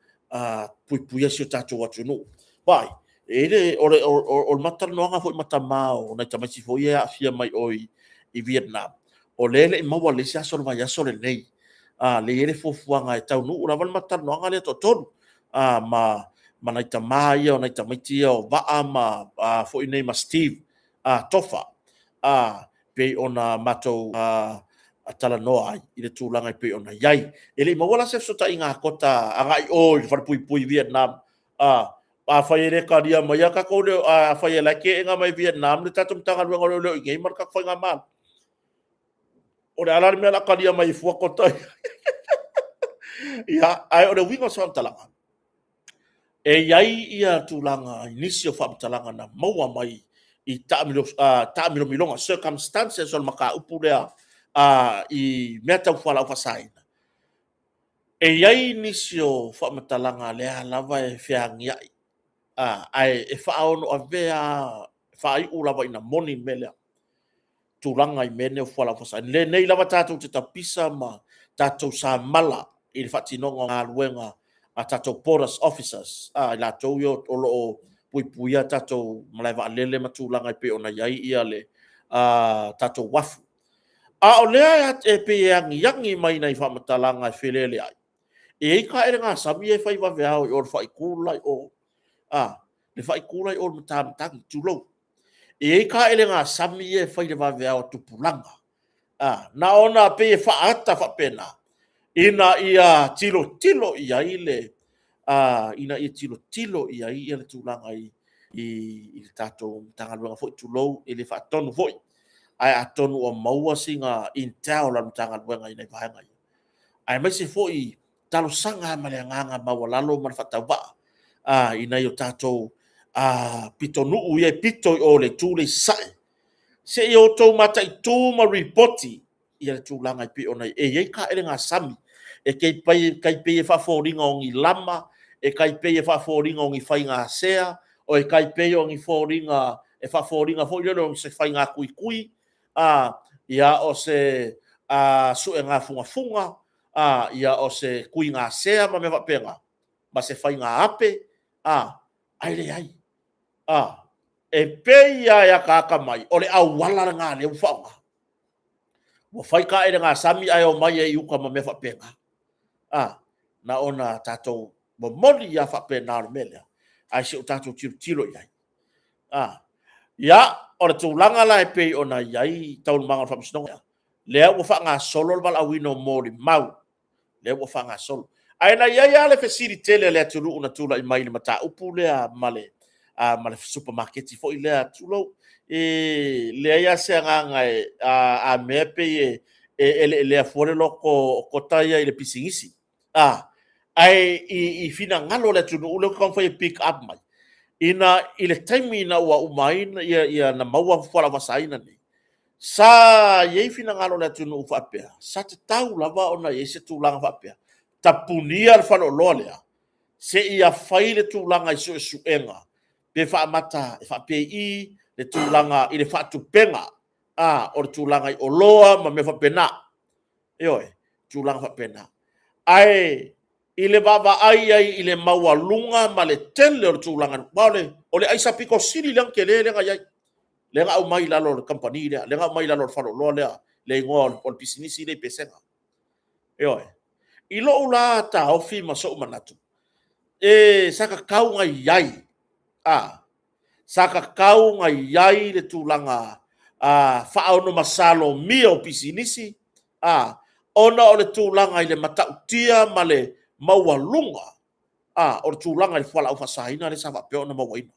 puipuia si o tatou atunuu. Vaai, e le, o le, o le matalanoaga foi ma tama o nai tamaiti foi ia e aafia mai o i Vietnam, o lea e le i maua le isi aso o le vaiaso lenei, lea e i ai le fuafuaga e taunuu lava le matalanoaga lea toatolu, ma nai tama ia o nai tamaiti ia o Vaa ma foi nei ma Steve Tofa, pei ona matou talanoa ai i le tulaga e pei ona i ai. E le i maua la se fesootaiga a Kota agai i o i le falepuipui i Vietnam, afai e le talia maia tatou, afai e la e teena mai e Vietnam le tatou Matagaluega o Leoleo i inei ma le tatou Faigamalo. O le a la le mea o le a talia mai ai fua Kota ia? Ia, ae o le uiga o se faamatalaga, e i ai ia tulaga i nisi o faamatalaga na maua mai i taamilomiloga, circumstances o le mataupu lea i mea tau fualaau faasaina. E i ai nisi o faamatalaga lea lava e feagiai, ae e faaono avea faaiu lava ina moni le mea lea. Tulaga i mea nei o fualaau faasaina. Lenei lava tatou te tapisa ma tatou samala i le faatinoga o galuega a tatou borders officers, i latou ia o lo o puipuia tatou malae vaalele ma tulaga e pei ona i ai ia le tatou uafu. A o lea e pei e agiagi mai nai faamatalaga e feleleai, e i ai taelega sami ia e fai vaveao i o i le faaitu la i o, le faaitu la i o i Matamatagi, tulou. E i ai taelega sami ia e fai i le vaveao a tupulaga, na ona pei e faaata faapena, ina ia tilotilo i ai le ina ia tilotilo i ai le tulaga i le tatou Matagaluega foi, tulou, e le faatonu foi, ae atonu ua maua sina intel a le Matagaluega i nai vaega ia, aemaise foi talosaga ma le agaga maualalo ma le faatauvaa i nai o tatou pitonuu ia e pito i o i le itu lea i sasae, se i outou mataitu ma lipoti le tulaga e pei ona i ai. E i ai taelega sami e tai pei e faafoliga o ni lama, e tai pei e faafoliga o ni faiga sea, e tai pei o ni foliga e faafoliga foi lele o se faiga tuitui, o se suega fugafuga, o se tuigasea ma mea faapena, ma se faiga ape, ae leai. E pei lava e ataata mai, o le auala lena lea ua faaaoga. Ua fai taelega sami ae omai ai i uta ma mea faapena. Na ona tatou momoli lava faapena o le mea lea, ae se i o tatou tilotilo i ai. Ia, o le tulaga la e pei ona i ai taualumaga o le faamasinoga, lea ua faagasolo le valaauina o molimau, lea ua faagasolo. Ae na i ai lava le fesili tele a le atunuu na tulai mai i le mataupu lea ma le supamaketi foi lea, tulou, e leai lava se agaga e, a mea e pei e eleelea fua le loto o Kota ia i le pisinisi. Ae i finagalo o le atunuu lea ou te taumafai e pick up mai, ina i le taimi ina ua uma ai na maua fualaau faasaina nei, sa i ai finagalo o le atunuu faapea, sa tatau lava ona i ai se tulaga faapea, tapunia le faleoloa lea, seia fai le tulaga i suesuega, pe faamata e faapei le tulaga i le faatupega o le tulaga i oloa ma mea faapena. Ioe, tulaga faapena. Ae i le vaavaai ai i le maualuga ma le tele o le tulaga, aua o le aisa pito sili lea ona tele lea na i ai, lea na aumai i lalo o le kamupani lea, lea na aumai i lalo o le faleoloa lea, le igoa o le pisinisi lea i Pesega. Ioe. I lou la taofi ma sou manatu, e sa tatau ona i ai, sa tatau ona i ai le tulaga faaonomasalomia o pisinisi, a, ona o le tulaga i le matautia ma le maualuga, a, o le tulaga i le fualaau faasaina lea sa faapea ona mauaina.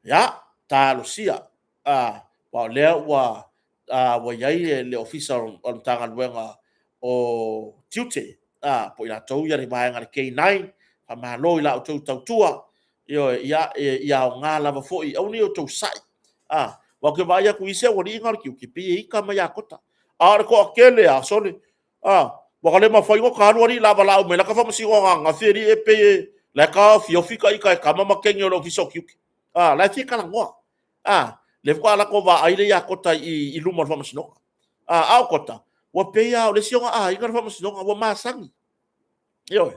Ia, talosia, a, aua o lea ua, a, ua i ai le Ofisa o le Matagaluega o Tiute, a, po o i latou ia le vaega a le K9, faamalo i la outou tautua, ioe, ia, ia aoga lava foi, aua ne i outou sai, a, aua ou te vaai atu i isi aualii na o le tiute, pei e ita mai ia Kota. A o le toatele lava, sole, a, ua ta le mafai ona ta alu alii la valaau mai la ta faamasinoga ananafi alii e pei e la e taofiofi ita e tama ma teine o le Ofisa o Tiute. A, la e fia talanoa. A, lea faatoa latou vaai lea ia Kota i i luma o le faamasinoga. A, a o Kota, ua pei lava o le isi ona aiga le faamasinoga, ua masani. Ioe,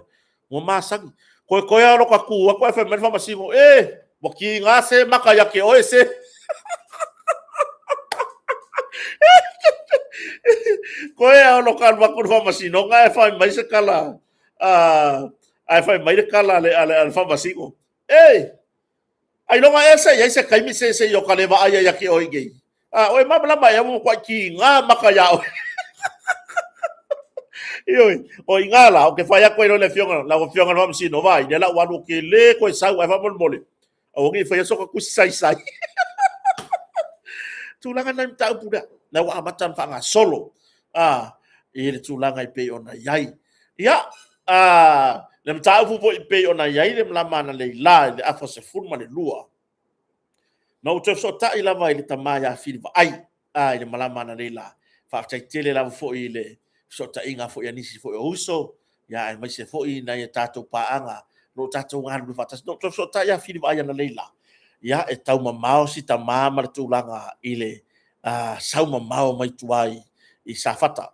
ua masani. Toetoe lava o lota tu atu ae fai mai le faamasino, e, ua tiga se maka ia te oe se. Koe lava o lota alu atu i le faamasinoga ae fai mai se tala, ae fai mai le tala a le faamasino, e, Ailoga ea se i ai se taimi se se i o ta le vaaia ia te oe nei. A, o e malamalama ea ua matuai tiga maka ia oe. Ioe, o i ina la, ou te fai atu ai loa i le afioga, lau afioga i le Faamasino, vaai, lea la ua alu ou te le toe sau, ae faamolemole, aua ne i faia soka tusi saisai. Tulaga na i mataupu lea, lea ua amata ona faagasolo a, i le tulaga e pei ona i ai. Ia, a, le mataupu foi e pei ona i ai le malama analeila i le afa 12, na ou toe fesootai lava i le tama ia Fili Vaai, a, i le malama analeila. Faafetai tele lava foi i le fesootaiga foi a nisi foi o uso, ia, aemaise foi nai a tatou paaga o lo o tatou galulue faatasi. Na ou toe fesootai ia Fili Vaai analeila, ia, e taumamao si tama ma le tulaga i le sau mamao mai tua i Safata.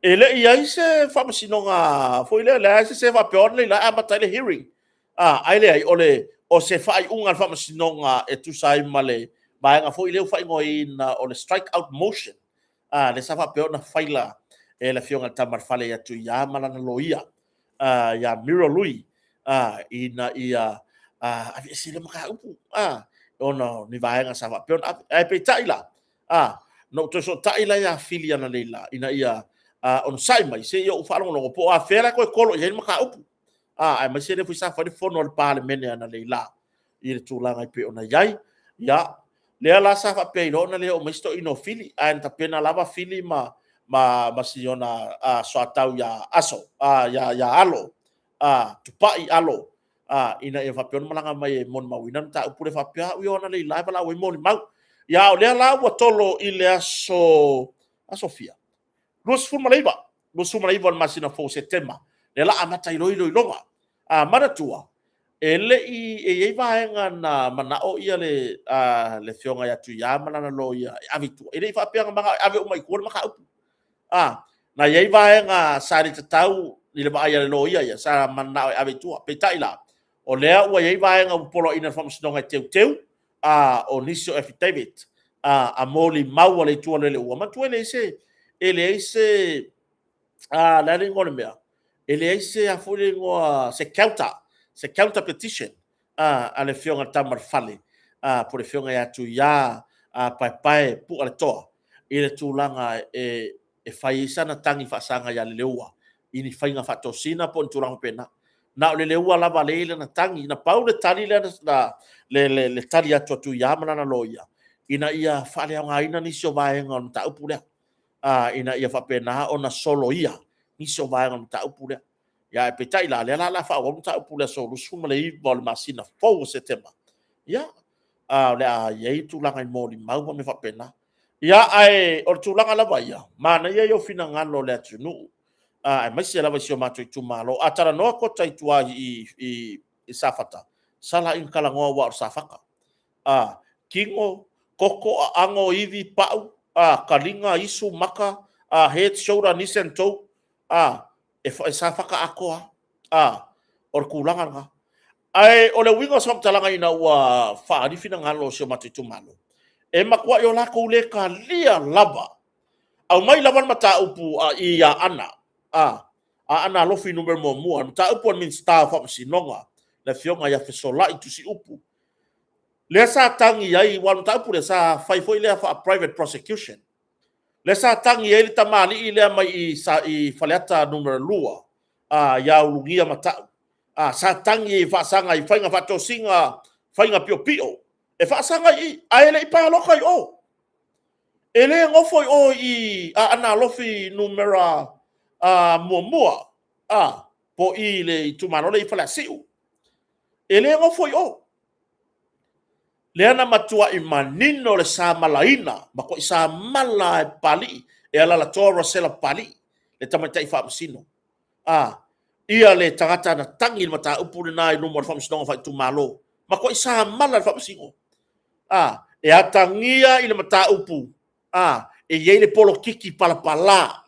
E le i i ai se faamasinoga foi lea, leai se se faapea o analeila e amata ai le hearing. A, ae leai, o le, o se faaiuga a le faamasinoga e tusa ai ma le vaega foi lea ua faaigoaina o le strike out motion, a, lea sa faapea ona faila e le Afioga i le Tama a le Fale ia Tuia ma lana loia, a, ia Muriel Lui, a, ina ia aveese le mataupu, a, ona o ni vaega sa faapea ona ave. Ae peitai la, a, na ou toe fesootai la ia Fili analeila ina ia onosai mai se i ou faalogologo po o afea la e toe tolo i ai le mataupu. A, aemaise lea foi sa fai le fono a le Palemene analeila i le tulaga e pei ona i ai. Ia, lea la sa faapea ai loa ona le oo mai si toeaina o Fili, ae na tapena lava Fili ma, ma, ma si ona soatau ia Aso, ia, ia Alo, Tupai Alo, ina ia faapea ona malaga mai e molimauina le mataupu lea faapea au ia o analeila e valaau ai molimau. Ia, a o lea la ua tolo i le aso, aso fia? 29, 29 o le masina fou o Setema, lea la amata ai loa iloiloga. A, manatua, e le i, e i ai vaega na manao ia le, a, le afioga ia Tuia ma lana loia e ave i tua. E le i faapea na manao e ave uma i tua le mataupu. A, na i ai vaega sa le tatau i le vaai a le loia ia, sa manao e ave i tua. Peitai la, o lea ua i ai vaega ua poloaiina e le Faamasinoga e teuteu, a, o nisi o affidavit, a, a molimau a le Itu a le Ua manatua e leai se, e leai se, a, le a le igoa o le mea? E leai se, a foi le igoa, se counter, se counter petition, a, a le Afioga i le Tama a le Fale, a, po o le Afioga ia Tuia, a, Paepae Pualetoa, i le tulaga e, e fai ai sana tagi faasaga ia Leleua i ni faiga faatosina po o ni tulaga faapena. Na o Leleua lava lea e i ai lana tagi. Na pau le tali lea na, le, le, le tali atu a Tuia ma lana loia, ina ia faaleaogaina nisi o vaega o le mataupu lea, a, ina ia faapena ona soloia nisi o vaega o le mataupu lea. Ia, ae peitai la, lea la o le a faaauau le mataupu i le aso 29 o le masina fou o Setema. Ia, a, o le a i ai tulaga i molimau ma mea faapena. Ia, ae o le tulaga lava ia, manaia ia o finagalo o le atunuu, aemaise lava i si o matou itumalo. A talanoa Kota i tua i, i, i Safata, sala ina talanoa aua o le Safata. A, kino, koko, aago, ivi, pau, a, kaliga, isu, maka, a, head, shoulder, knees and toe, a, e, e Safata atoa. A, o le tulaga lena. Ae o le uiga o se faamatalaga ina ua faaali finagalo o si o matou itumalo, e matuai o latou le talia lava. Aumai lava le mataupu a i Aana, a, Aana Alofi numera muamua, le mataupu a le Minisita o Faamasinoga, le Afioga ia Fesolai Tusiupu. Lea sa tagi ai, aua o le mataupu lea sa fai foi lea faa-private prosecution. Lea sa tagi ai le tamalii lea mai i, i Faleata Nu.2, ia Ulugia Matau. Sa tagi ai e faasaga i faiga faatosina, faiga piopio, e faasaga i i, ae le i palota i o. E le nofo i o i Aana Alofi numera 1, po o i le itumalo lea i Faleasiu. E le nofo i o. Lea na matuai manino le samalaina, matuai samala lava e Papalii, e Alaalatoa Rosella Papalii, le tamaitai faamasino. Ia le tagata na tagi i le mataupu lena i luma o le faamasinoga faaitumalo. Matuai samala e le faamasino. E atagia i le mataupu, e i ai le polokiki palapala,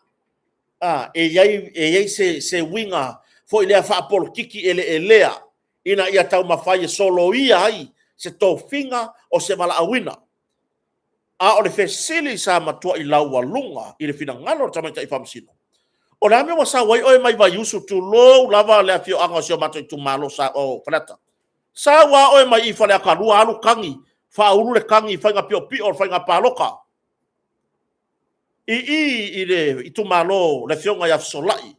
e i ai se uiga foi lea faapolokiki eleelea ina ia taumafai e soloia ai se tofiga o se valaauina. A o le fesili sa matuai laualuga i le finagalo o le tamaitai faamasino, o le a le mea ua sau ai oe mai Vaiusu tulou lava le afioaga o si o matou itumalo o Faleata, sau lava oe mai Faleata 2 alu tagi, faaulu le tagi i faiga piopio o le faiga palota i i i le itumalo o le afioga ia Fesolai,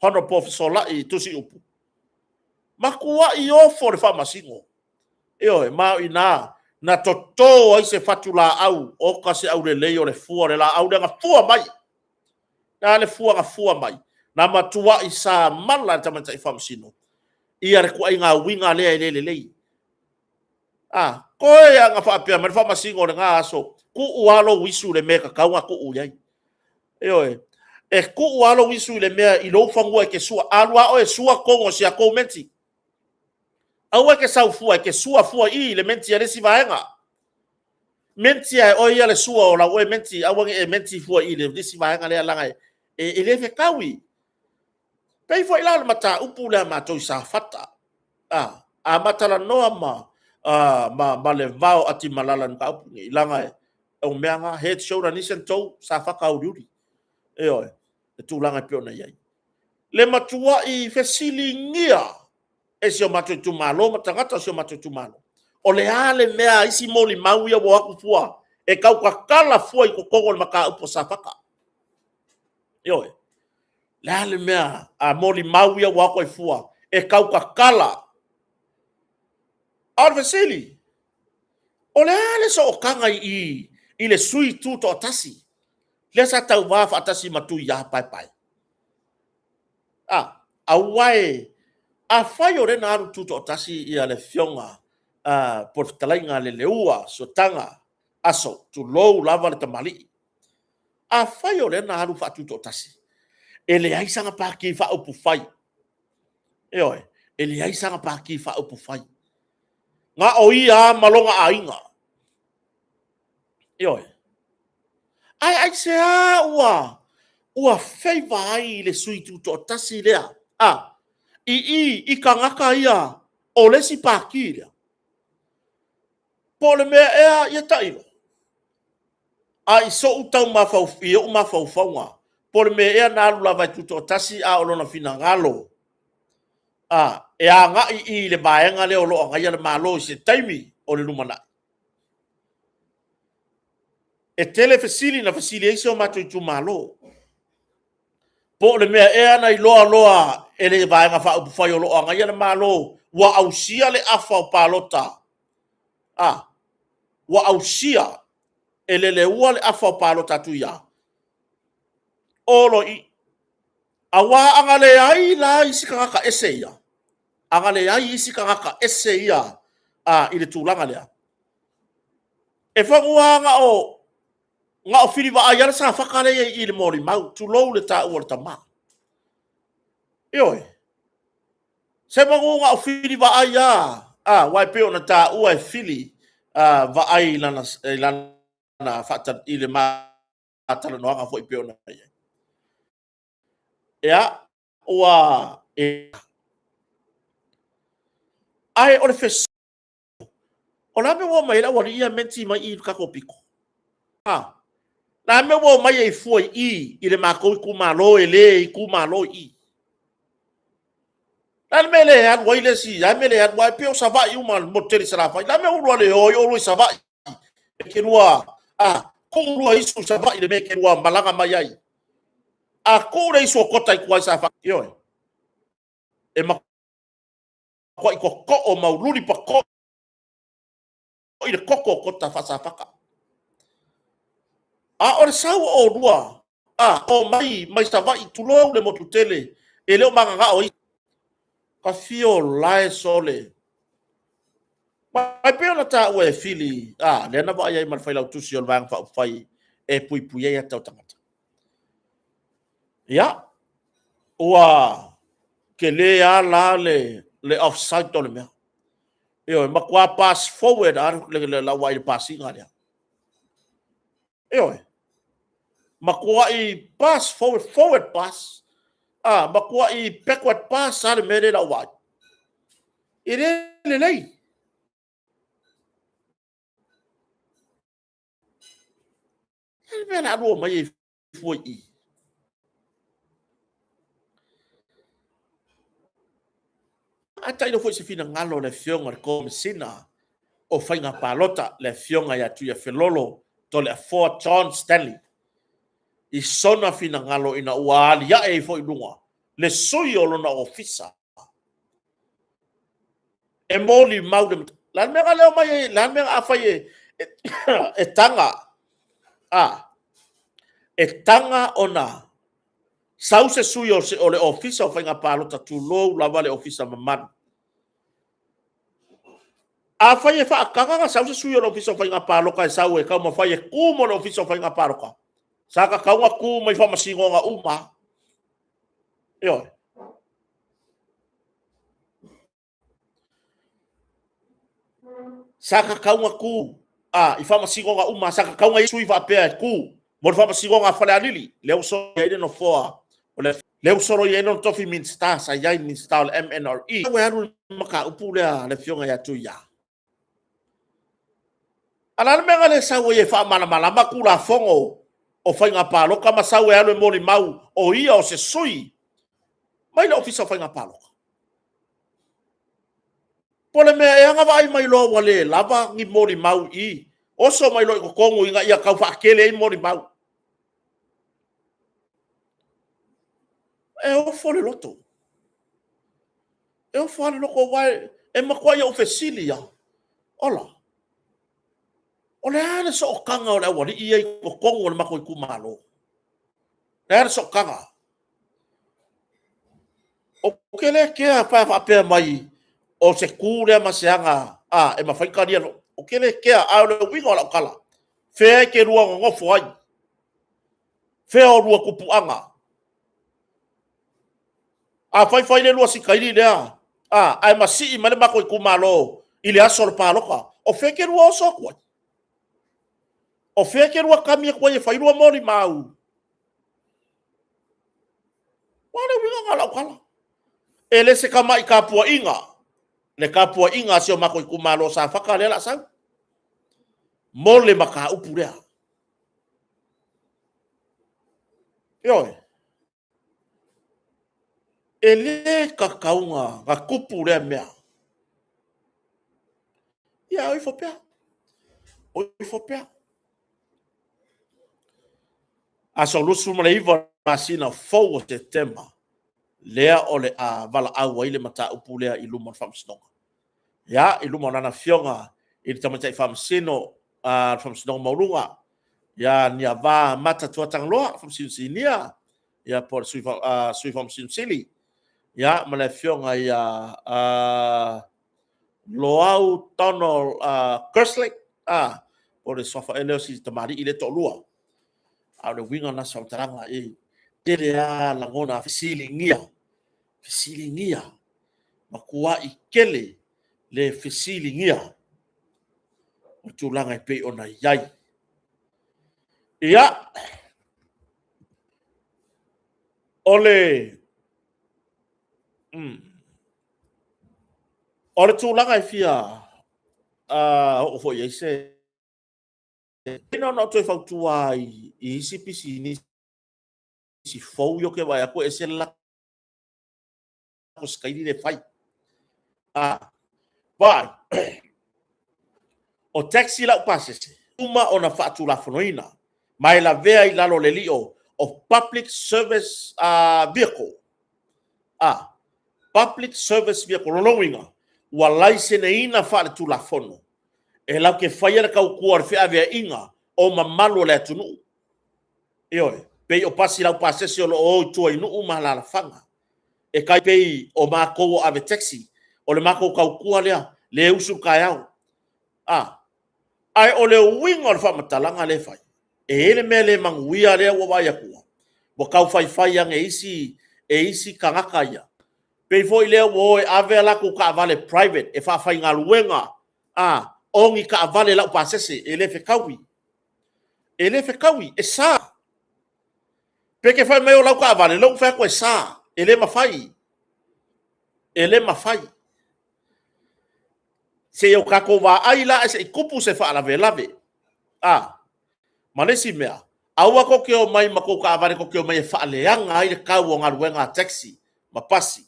Honourable Fesolai Tusiupu, matuai ofo le faamasino. Ioe, ma o i ina na toto ai se fatulaau, oka se aulelei o le fua o le laau lea na fua mai. O le a le fua na fua mai? Na matuai samala e le tamaitai faamasino ia le ituaiga uiga lea e le lelei. A, toe lava ina faapea mai le faamasino i lena aso, tuu lava lou isu i le mea e tatau ona tuu i ai. Ioe. E tuu lava lou isu i le mea i lou fanua e te sua. Alu lava oe e sua totonu o si a tou menti. Aua e te sau fua e te sua fua i i le menti a le isi vaega. Menti lava e oe ia le sua o lau oe menti, aua ne i e menti fua i le isi vaega lea leaga e le fetaui. Pei foi la o le mataupu lea a matou i Safata, a ma talanoa ma le va o Atimalala i le mataupu lenei, leaga o mea na, head, shoulder, knees and toe, Safata auliuli. Ioe, le tulaga e pei ona i ai. Le matuai fesiligia e si o matou itumalo ma tagata o si o matou itumalo, o le a le mea a isi molimau ia ua o atu fua e tautatala fua i totonu o le mataupu a Safata. Ioe. Le a le mea a molimau ia ua o atu ai fua e tautatala. A o le fesili, o le a le sootaga i i i le sui tutoatasi lea sa tauva faatasi ma Tuia Paepae? A, aua e, afai o lea na alu tutoatasi ia le afioga po o le fetalaiga a Leleua Sootaga Aso, tulou lava le tamalii. Afai o lea na alu faatutoatasi, e leai sana pati faaupufai. Ioe, e leai sana pati faaupufai. Na o ia lava ma lona aiga. Ioe. Ae aisea ua favor ai le sui tutoatasi lea a i i i tagata ia o le isi pati lea? Po o le mea ea, ia tailo. A i sou tau mafau, i ou mafaufauga, po o le mea ea na alu lava e tutoatasi a o lona finagalo a, e agai i le vaega lea o lo o agaia le Malo i se taimi o le lumanai. E tele fesili na fesili ai si o matou itumalo. Po o le mea ea na iloa loa e le Vaega Faaupufai o lo o agaia le Malo ua ausia le afa o palota, a, ua ausia e Leleua le afa o palota atu ia Olo i. Aua a na leai la isi tagata ese ia, a na leai isi tagata ese ia a, i le tulaga lea, e fanua na o na o filivaai lava le Safata lea i i le molimau, tulou le taua o le tama. Ioe. Se manu na o fili vaai lava, aua e pei ona taua e fili vaai i lana, i lana faata, i le matalanoaga foi pei ona i ai. Ia, ua e... Ae o le fesili, o le a le mea ua omai ai le aualii ia menti mai i i le tatou pito? A, le a le mea ua omai ai fua i i i le matou itumalo e le itumalo i i? Le a le mea e le alu ai le isi, a le mea e le alu ai, pei o Savaii uma, le motu tele i Salafai. Le a le mea ua lua le o ai oulua i Savaii? E ke lua, a, tuu lua isu i Savaii le mea e ke lua malaga mai ai. A tuu le isu o Kota i tua i Safai, ioe, e matuai totoo maululi patoi le toto o Kota faasafaka. A o le sau o oulua, a, o mai, mai Savaii, tulou le motu tele, e le o mananao ai. Ka fio lae sole. Mai pei ona taua e Fili, a, lea na vaai ai ma le Failautusi o le Vaega Faaupufai e puipui ai ata o tagata. Ia, ua tele lava la le offside o le mea. Ioe, matua pass forward lava lau vaai i le pasiga lea. Ioe, matuai pass forward, forward pass, a, matuai backward pass lava le mea lea i lau vaai. E le lelei. Le mea la lua mai ai fua i i. A tailo foi se finagalo o le Afioga i le Komesina o Faiga Palota, le Afioga ia Tuiafelolo Toleafoa John Stanley, i sona finagalo ina ua aliae ai foi i luga le sui o lona ofisa e molimau le le mea lea mai le mea a fai e, e taga a e taga ona sau se sui o, se, o le ofisa o faiga palota tulou lava le ofisa mamalu. A fai e faataga na sau se sui o le ofisa o faiga palota e sau e taumafai e tu mo le ofisa o faiga palota, sa tatau na tu mai faamasinoga uma. Ioe. Sa tatau na tu a, i faamasinoga uma, sa tatau na i sui faapea e tu mo le faamasinoga a Falealili, lea ua solo i ai le nofoa o le lea ua solo i ai lona tofi Minisita, sa i ai Minisita o le MNRE. Ua alu le mataupu lea a le Afioga ia Tuia. A o le a le mea na le sau ai e faamalamalama Tulafono o Faiga Palota ma sau e alu e molimau o ia o se sui mai le Ofisa o Faiga Palota? Po o le mea ea na vaai mai loa ua le lava ni molimau i oso mai loa i totonu ina ia tau faatele ai molimau. E ofo le loto. E ofo lava le loto aua e matuai ou fesili lava. Ola, o le a le sootaga o le aualii ia i totonu o le matou itumalo? O le a le sootaga? Ou te le kea pe a faapea mai o se tu lea ma se aga a, e mafai talia. Ou te le kea, a o le uiga o lau tala, fea e te lua nonofo ai? Fea o lua tupuaga? A fai fai le lua sikaili lea, a, ae masii mai le matou itumalo i le aso o le palota, o fea e te lua oso atu ai? O fea e te lua kami atu ai e fai lua molimau? Ua le uiga na o lau tala. E le se tamai tapuaiga, le tapuaiga a si o matou itumalo o Safata lea o le a sau. Mo le mataupu lea. Ioe. E le tatau na tupu lea mea. Ia, o ifo pea. O ifo pea. Aso 29 masina fou o Setema, lea o le a valaau ai le mataupu lea i luma o le Faamasinoga. Ia, i luma o lana afioga i le Tamaitai Faamasino, le Faamasinoga Maualuga, ia Niava Mata Tuatagaloa, Faamasino Sinia, ia po o le Sui, Sui Faamasino Sili, ia, ma le afioga ia Loau Donald Kerslake, po o le suafa ea lea o si tamalii lea e toalua. A o le uiga lena o se faamatalaga, e tele lava lagona fesiligia, fesiligia, matuai tele le fesiligia o tulaga e pei ona i ai. Ia, o le o le tulaga e fia oo foi i ai se na ona ou toe fautua i isi pisinisi fou ia ou te vaai atu e ese le latou sikaili lea e fai. A, vaai, o taxi laupasese, uma ona faatulafonoina, ma e lavea i lalo o le lio o Public Service Vehicle. A, Public Service Vehicle, lona uiga, ua laiseneina faaletulafono e latou te faia le tautua o le feaveaiga o mamalu o le atunuu. Ioe, pei o pasi laupasese o lo o o i tua i nuu ma alaalafaga. E tai pei o matou o ave taxi, o le matou tautua lea, lea e usu le taeao. A, ae o le uiga o le faamatalaga lea e fai, e i ai le mea le manuia lea ua ou vaai atu, ua tau faifai ane e isi tagata ia, pei foi lea ua o e ave a latou taavale private e faafaigaluega, a, o ni taavale laupasese, e le fetaui. E le fetaui, e sa. Pe te fai mai o lau taavale, lea ou te fai atu e sa, e le mafai. E le mafai. Se i o tatou vaai la ae se i tupu se faalavelave. A, ma le isi mea, aua tou te omai ma tou taavale tou te omai e faaleaga ai le tau o galuega a taxi ma pasi. E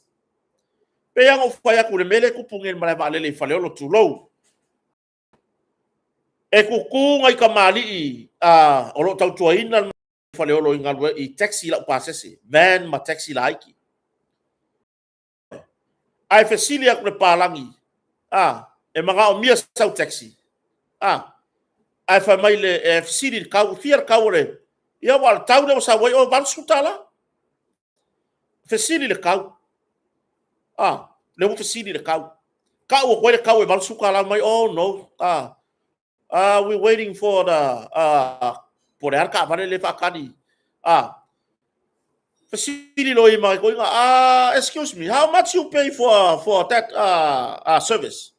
pei lava ona ou fai atu i le mea lea e tupu nei i le malae vaalele i Faleolo, tulou. E tutu nai tamalii o lo o tautuaina le Faleolo i galuega i taxi laupasese, van ma taxi laiti. Ae fesili atu le palagi, a, e manaomia sau taxi? A, ae fai mai le, e fesili i le tau, e fia le tau o le, ia aua o le tau lea ua sau ai oe e $80. Fesili i le tau. A, lea ua fesili i le tau. Tau atu ai le tau e $80 mai, oh no, a, we waiting for the, po o le a le taavale lea e faatali. A, fesili loa ma toeaiina, excuse me, how much you pay for that service?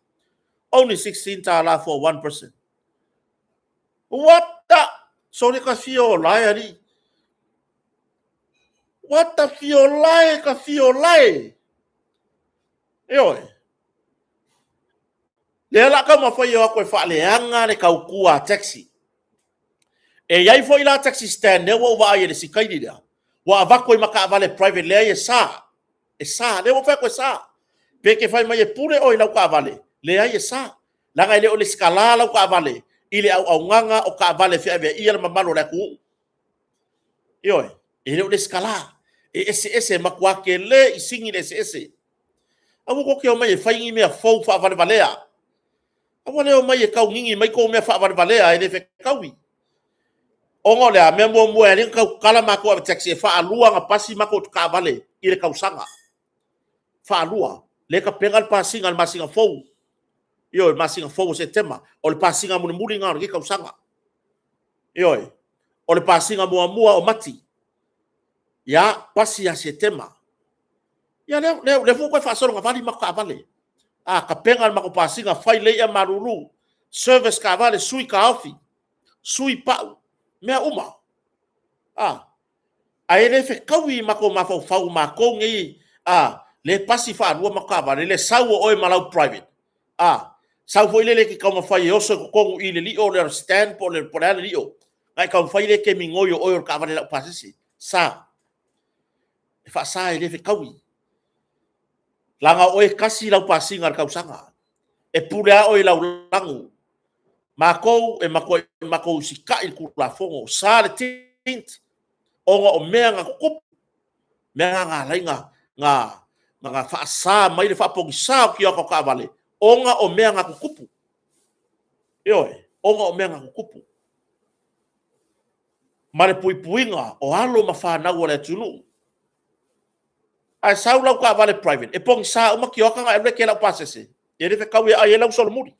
Only 16 tala for one person. What the? Sorry ka fia o lae alii. What the fia o lae, ka fia o lae. Ioe. Lea la taumafai o atu e faaleaga le tautua a taxi. E i ai foi la taxi stand lea ua ou vaai e le sikaili lea, ua avatu ai ma taavale private leai e sa. E sa, lea ua fai atu e sa. Pe te fai mai e pule oe i lau taavale, leai e sa. Leaga e le o lesitala lau taavale i le auaunaga o taavale e feaveaia le mamalu o le atunuu. Ioe, e le o lesitala. E eseese, e matua tele i sini le eseese. Aua tou te omai e fai ni mea fou faavalevalea. Aua le omai e taugigi mai tou mea faavalevalea e le fetaui. Ona o le a? Mea muamua e ala ai ona tautala matou ave taxi e faalua ona pasi matou taavale i le tausaga. Faalua. Lea e tapena le pasiga i le masina fou. Ioe, masina fou o Setema. O le pasiga mulimuli lena o lenei tausaga. Ioe. O le pasiga muamua o Mati. Ia, pasi ia Setema. Ia, lea, lea, lea foi ua toe faasologa matou taavale. A, tapena le matou pasiga, fai lelei ia malulu, service taavale, sui taofi, sui pau, mea uma. A, ae le fetaui i matou mafaufau matou nei, a, le pasi faalua matou taavale, le sau o oe ma lau private. A, sau foi lele e te taumafai e oso i totonu i le lio o le stand po o le a le lio. Na e taumafai lea e te migoi o oe o le taavale laupasese. Sa. E faasa e le fetaui. Leaga o oe e tasi lau pasiga i le tausaga. E pule lava oe i lau lanu. Matou e matuai matou usitai i le Tulafono. Sa le tint ona o mea na tutupu, mea na na ala ai na faasa mai le faapogisa o tioata o taavale ona o mea na tutupu. Ioe, ona o mea na tutupu. Ma le puipuiga o alo ma fanau a le atunuu. Ae sau lau taavale private, e pogisa uma tioata ona e alu lea e te laupasese, e le fetaui e ai ai lau solomuli.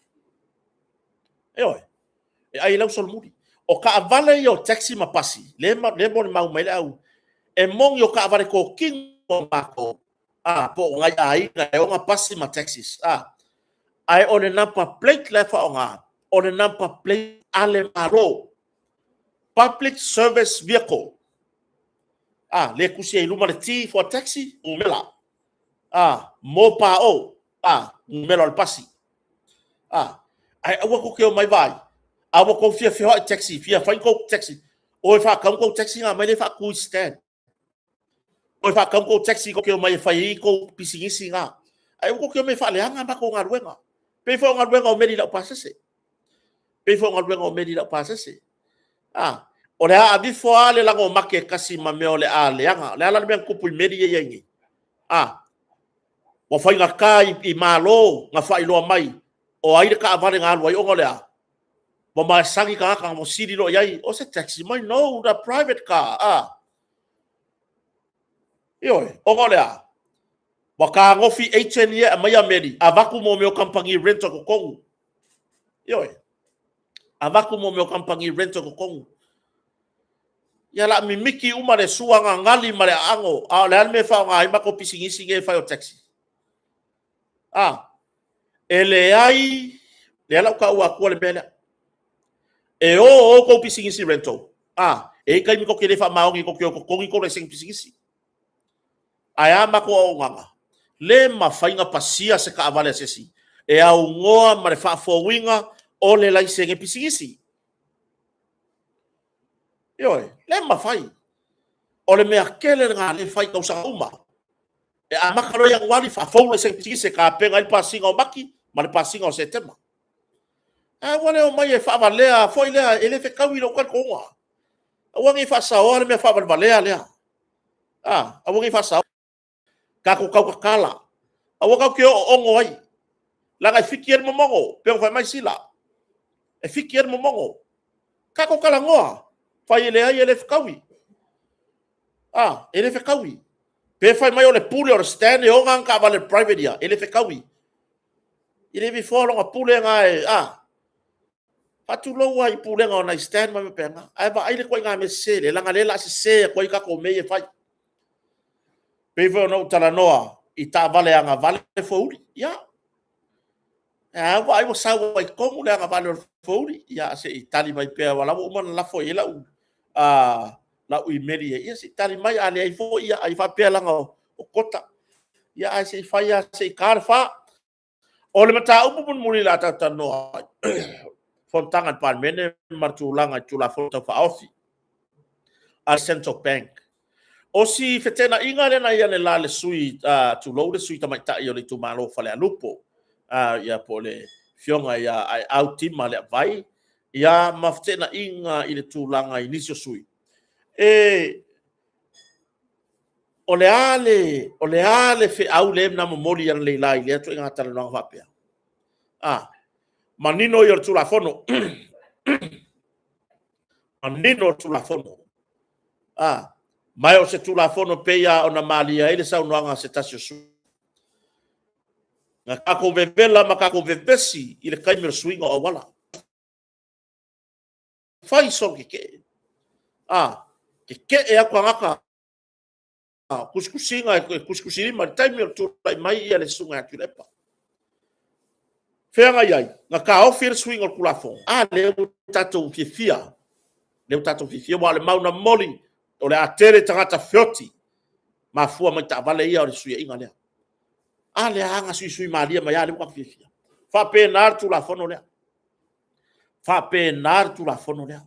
Ioe, e ai ai lau solomuli. O taavale ia o taxi ma pasi, lea e molimau mai le au, e moni o taavale tokino a matou, a, po o nai aiga e ona pasi ma taxis, a, ae o le number plate la e faaaoga, o le number plate a le Malo. Public Service Vehicle. A, lea e tusi ai i luma le T for taxi, numera. A, mo pa o, a, numera o le pasi. A, ae aua tou te omai vaai, a ua tou fia feoai taxi, fia fai tou taxi, o e faatau tou taxi na aumai lea faatu i stand. O e faatau tou taxi tou te omai e fai ai tou pisinisi na. Ae ua tou te omai e faaleaga a matou galuega. E pei foi o galuega o meli laupasese. E pei foi o galuega o meli laupasese. A, o le a aveifo lava le lago mate e tasi ma mea o le a leaga. O le a la le mea na tupu i meli ia e i ai nei? A, ua faigata i Malo ona faailoa mai o ai le taavale na alu ai ona o le a? Ua masani tagata na fesili loa i ai, o se taxi? Fai mai, no, the private car. A, ioe, ona o le a? Ua fetagofi agent ia e aumaia meli, avatu mo mea o kamupani rental i totonu. Ioe, avatu mo mea o kamupani rental i totonu. Ia o le a mimiti uma le sua gagali ma le aano, a o le a le mea e faaaoga ai matou pisinisi nei e fai o taxi? A, e leai, lea la ou taua atua le mea lea. E o o tou pisinisi rental, a, e i ai taimi tou te le faamaoni tou te o e totogi tou laisene pisinisi. Ae a matou auaunaga? Le mafai ona pasia se taavale a se isi e aunoa ma le faafouina o le laisene pisinisi. Ioe, le mafai. O le mea tele lena o lea e fai i tausaga uma. E amata loa Ianuari faafou laisene pisinisi e tapena ai le pasiga o Mati ma le pasiga o Setema. Ae ua le omai e faavalea foi lea, e le fetaui i lou talitonuga. Aua ne i faasaoa le mea faavalevalea lea. A, aua ne i faasaoa. Tatou tautatala, aua tatou te oonoo ai, leaga e fiki ai le momono, pei ona fai mai Sila, e fiki ai le momono. Tatou talanoa, fai e leai e le fetaui. A, e le fetaui. Pe fai mai o le pule o le Stan e ona ana taavale private ia, e le fetaui. E le avefoa lona pule lena e, a? Faatulou lava i pulega o nai stand ma mea faapena. Ae vaai le ituaiga mea sese lea, leaga o lea o le a sese atu ai tatou mea ia e fai. E pei foi ona ou talanoa i taavale agavale foeuli. Ia, a ua vaai ua sau ai i totonu le agavale o le foeuli. Ia se i tali mai pea, aua o la ua uma ona lafo i ai lau imeli i ai, ia se i tali mai, a leai foi, ia ai faapea leaga o quota. Ia ae se i fai lava se i ta le 4. O le mataupu mulimuli o le a tatou talanoa ai, fonotaga a le Palemene ma le tulaga i Tulafono Tau Faaofi a le Central Bank. O si feteenaiga lea na i ai analeila i le sui usufono, tulou le sui usufono tamaitai o le itumalo o Falealupo, ia po o le afioga ia Aeau Tima Leavai, ia ma feteenaiga i le tulaga i nisi o sui usufono. E O le a le, o le a le feau lea na momoli analeila i lea ituaiga talanoaga faapea? A, manino ia o le Tulafono. Manino le Tulafono. A, ma o se Tulafono e pei lava ona malie ai le saunoaga a se tasi o sui usufono. Na tatou vevela ma tatou vevesi i le taimi o le suiga o auala. Fai solo tetee. A, tetee atu tagata tusitusiga e tusitusilima i le taimi o tulai mai ia le susuga ia Tuilaepa. Feagai ai, na taofi ai le suiga o le Tulafono. A lea ua tatou fiafia, lea ua tatou fiafia, aua o le mau na momoli, o le a tele tagata feoti, mafua mai taavale ia o le fesuiaiga lea. A lea na suisui malie mai lava, lea ua tatou fiafia. Faapena le Tulafono lea. Faapena le Tulafono lea.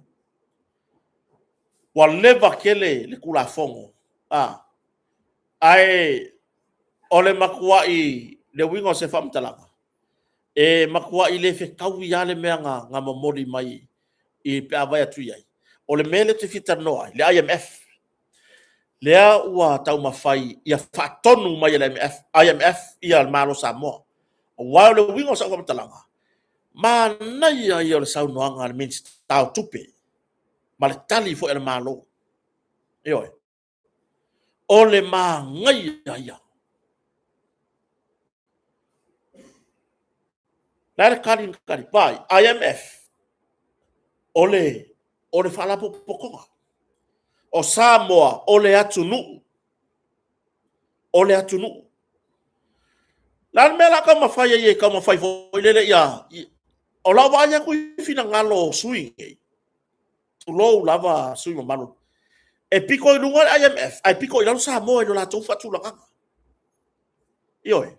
Ua leva tele le Tulafono, a, ae o le matuai, le uiga o se faamatalaga, e matuai le fetaui lava le mea na momoli mai i pe a vaai atu i ai. O le mea lea ou te fia talanoa ai, le IMF, lea ua taumafai ia faatonu mai e le IMF ia le Malo o Samoa. Aua o le uiga o sau faamatalaga, manaia ia o le saunoaga a le Minisita o Tupe ma le tali foi a le Malo. Ioe. O le manaia ia. Le a le tali na tali? Vaai, IMF, o le, o le faalapotopotoga. O Samoa, o le atunuu. O le atunuu. Le a le mea o le a taumafai ai e taumafai foi lele ia... O lau vaai atu i finagalo o sui usufono nei, tulou lava sui usufono mamalu, e pito i luga le IMF ae pito i lalo Samoa i lo latou faatulagaga. Ioe.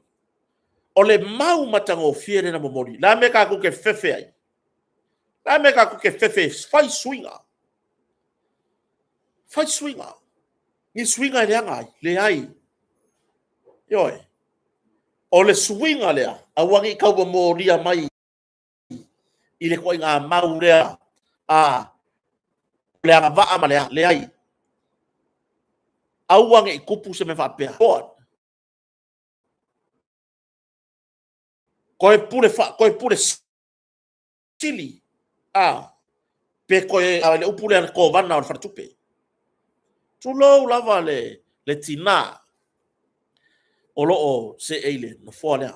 O le mau matagofie lea na momoli. O le a le mea tatou te fefe ai? O le a le mea tatou te fefe ai? Fai suiga. Fai suiga. Ni suiga e leaga ai? Leai. Ioe. O le suiga lea, aua ne i tau molia mai i le ituaiga mau lea a le agavaa ma le a, leai. Aua ne i tupu se mea faapea. Toe pule, fa, toe pule sili, a, pe toe, a, le upu lea le kovana o le faletupe. Tulou lava le, le tinā o lo o seei i le nofoa lea.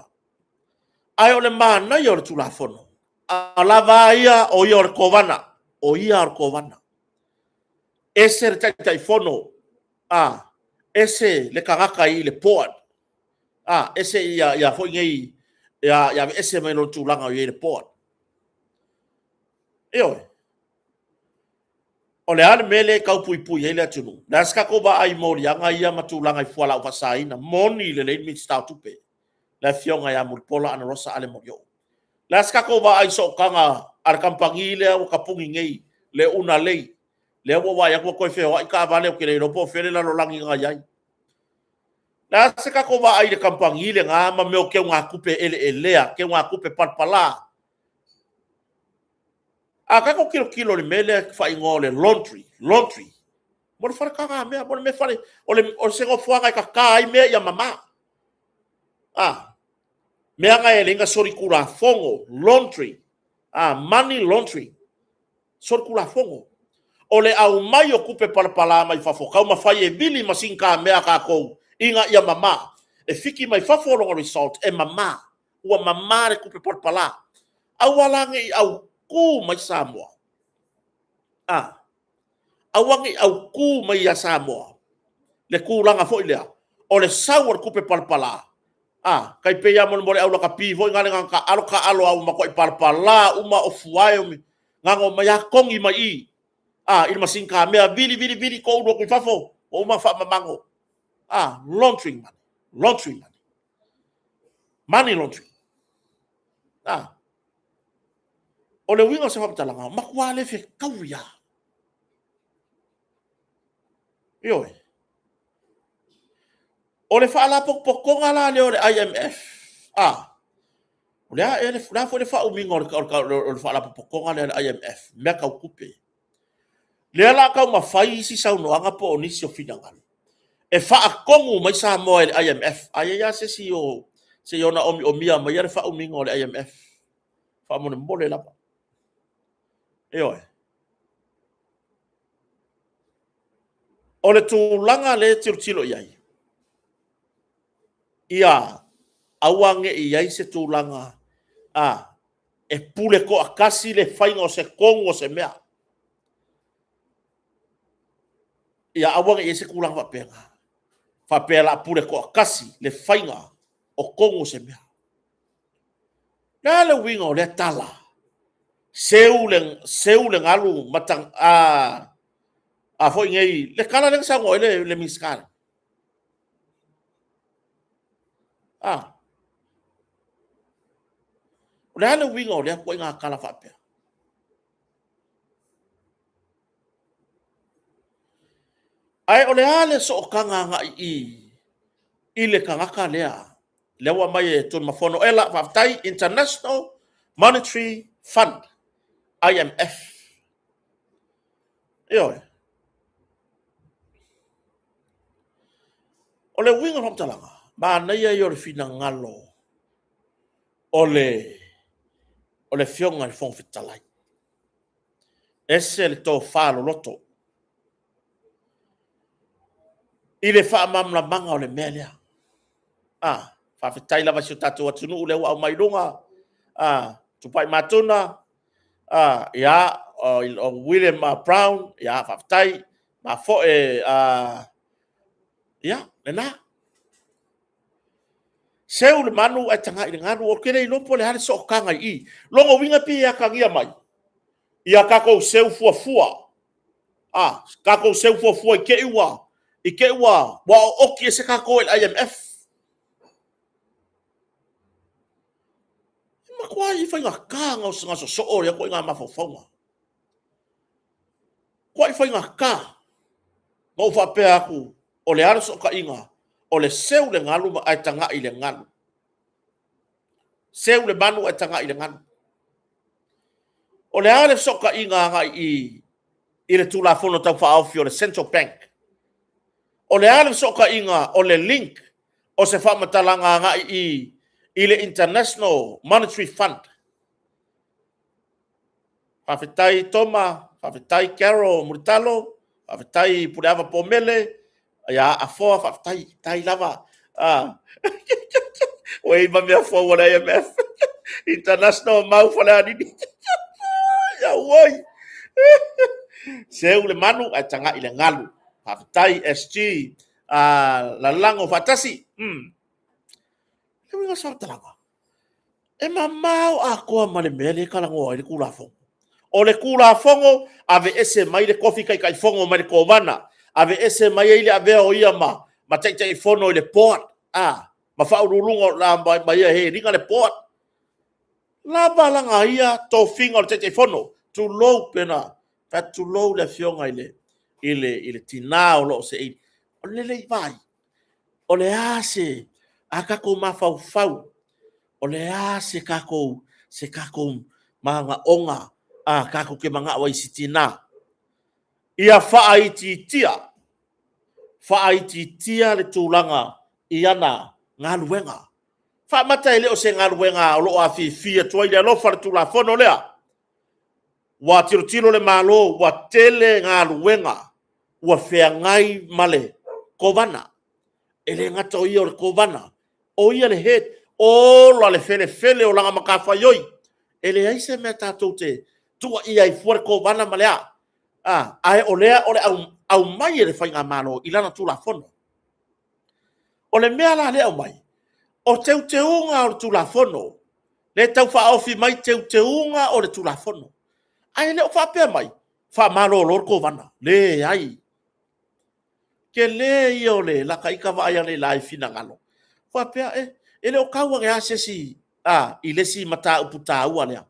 Ae o le manaia o le Tulafono, a lava ia o ia o le kovana, o ia o le kovana. Ese le Taitaifono, a, ese le tagata i le board, a, ese ia, ia foi nei, ia, ia aveese mai lona tulaga o i ai le board. Ioe. O le a le mea lea e tau puipui ai le atunuu? Le a se tatou vaai i moliaga ia ma tulaga i fualaau faasaina? Moni lelei le Minisita o Tupe, le Afioga ia Mulipola Anarosa Ale Molioo. Le a se tatou vaai i sootaga a le kamupani lea ua tapuni nei, le Una Lei, lea ua ou vaai atu ua toe feoai taavale, ou te le iloa po o fea le lalolagi na i ai. Le a se tatou vaai i le kamupani lena ma mea o teugatupe eleelea, teugatupe palapala? A tatou tilotilo i le mea lea e faaigoa o le laundry, laundry, mo le fale tagamea, mo le mea fale, o le, o se nofoaga e tata ai mea ia mama. A, mea na e leai na solitulafono, laundry, a, money laundry, solitulafono. O le aumai o tupe palapala mai fafo, taumafai e vili masini tamea a tatou ina ia mama. E fiki mai fafo lona result e mama. Ua mama le tupe palapala. Aua la ne i autū mai Samoa. A, aua ne i autū mai ia Samoa le tulaga foi lea o le sau o le tupe palapala. A, tai pei lava mo le au lakapi foi na le na taaalo taaalo a ua matuai palapala uma ofuae o gagau mai a togi mai i a i le masini kamea vili vili vili toulu atu i fafo ua uma faamamago. A, laundry money, laundry money. Money laundry. A, o le uiga o se faamatalaga, matua le fetaui lava. Ioe. O le faalapotopotoga la lea o le IMF, a, o le a, le, le a foi le faaumiga o le, o le, o le faalapotopotoga lea a le IMF, mea tau tupe. Lea la taumafai isi saunoaga po o nisi o finagalo e faatonu mai Samoa e le IMF. A i ai lava se isi o se i ona omiomia maia le faaumiga o le IMF, faamolemole lava. Ioe. O le tulaga lea e tilotilo i ai, ia aua ne i i ai se tulaga a e pule toatasi le faiga o se tonu o se mea. Ia aua ne i i ai se tulaga faapena. Faapea la pule toatasi le faiga o tonu o se mea. Le a le uiga o lea tala? Seu le, seu le galu mata, a, a foi nei, le tala lea na saunoa ai le, le Minisita lea. A. O le a le uiga o lea ituaiga tala faapea? Ae o le a le sootaga agai i i le tagata lea? Lea ua aumai e Tunumafono Ela, faafetai, International Monetary Fund, IMF. Ioe. O le uiga o le faamatalaga, manaia ia o le finagalo o le o le Afioga i le Fofoga Fetalai. Ese le tofa loloto i le faamalamalamaga o le mea lea. Ah, faafetai lava i si o tatou atunuu lea ua aumai i luga, ah, Tupai Matuna, ah, ia, o William Brown, ia, faafetai, mafoe, ah, ia, lena. Seu le manu ae tagai i le galu. Ou te le iloa po o le a le sootaga i i. Lona uiga pei e atagia mai ia tatou seu fuafua. A, tatou seu fuafua i te i ua, i te i ua, ua ooti ese tatou e le IMF. E matua i faigata na sosoo ia ituaiga mafaufauga. Matuai faigata. Na ou faapea atu, o le a le sootaiga? O le seu le galu ae tagai i le galu. Seu le manu ae tagai i le galu. O le a le fesootaiga agai i i le Tulafono Tau Faaofi o le Central Bank? O le a le fesootaiga o le link o se faamatalaga agai i i le International Monetary Fund? Faafetai Toma, faafetai Carol Mulitalo, faafetai Puleava Pomele, ia Afoa, faafetai, faafetai lava. Ua i ai ma mea fou a le IMF, International Mau Falealili. Auoi! Seu le manu ae tagai i le galu. Faafetai SG, lalago faatasi. Le uiga o se faamatalaga, e mamao atoa ma le mea lea e talanoa ai le Tulafono. O le Tulafono, aveese mai le tofi Taitaifono mai le Kovana, aveese mai ai le avea o ia ma Taitaifono i le board, a, ma faauluuluga ma ia head ina le board. Lava lana ia tofiga o le Taitaifono, tulou pe na fai atu, tulou le afioga i le tina o lo o seei. O le lelei vai, o le a se, a tatou mafaufau, o le a se tatou, se tatou manaoga a tatou te manao ai i se tina, ia faaitiitia, faaitiitia le tulaga i ana galuega. Faamata e le o se galuega o lo o afifi atu ai le alofa i le Tulafono lea? Ua tilotilo le Malo ua tele galuega ua feagai ma le Kovana. E le gata o ia o le Kovana, o ia le head, ola le felefele o lana matafaioi. E leai se mea tatou te tuuaia ai fua le Kovana ma le a, a, ae o lea o le aumai e le Faigamalo i lana Tulafono. O le mea la lea e aumai, o teuteuga o le Tulafono, lea e tau faaofi mai teuteuga o le Tulafono. Ae le o faapea mai, faamalolo le Kovana. Leai. Tele ia o le lata ita vaai analeila i finagalo, faapea, e, e le o tau ane lava se isi a, i le isi mataupu taua lea.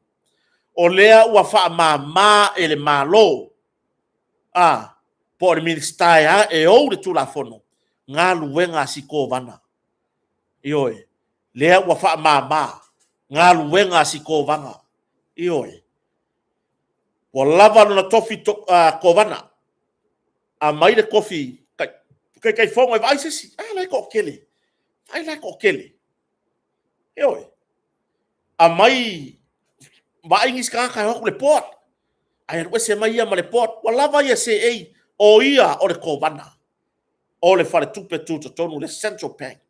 O lea ua faamama e le Malo, a, po o le Minisita e ou le Tulafono, galuega a si Kovana. Ioe, lea ua faamama galuega a si Kovana. Ioe. Ua lava lona tofi Kovana, aumai le tofi Taitaifono e vaai se isi, a la e toatele, vaai la e toatele. Ioe. Aumai, vaai nisi tagata e o atu i le board, ae alu ese mai ia ma le board, ua lava ia seei, o ia o le Kovana o le Faletupe Tutotonu, le Central Bank.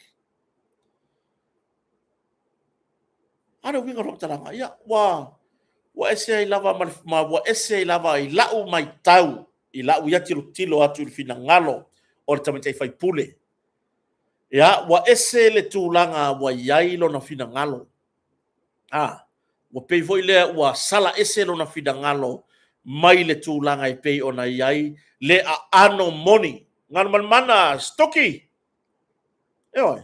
A o le uiga o le faamatalaga, ia, ua ese ai lava ma ua ese ai lava i lau matau, i lau ia tilotilo atu i le finagalo o le tamaitai sui usufono. Ia, ua ese le tulaga ua i ai lona finagalo. A, ua pei foi lea ua sala ese lona finagalo mai le tulaga e pei ona i ai le aano moni. Galumalemana Stoki! Ioe.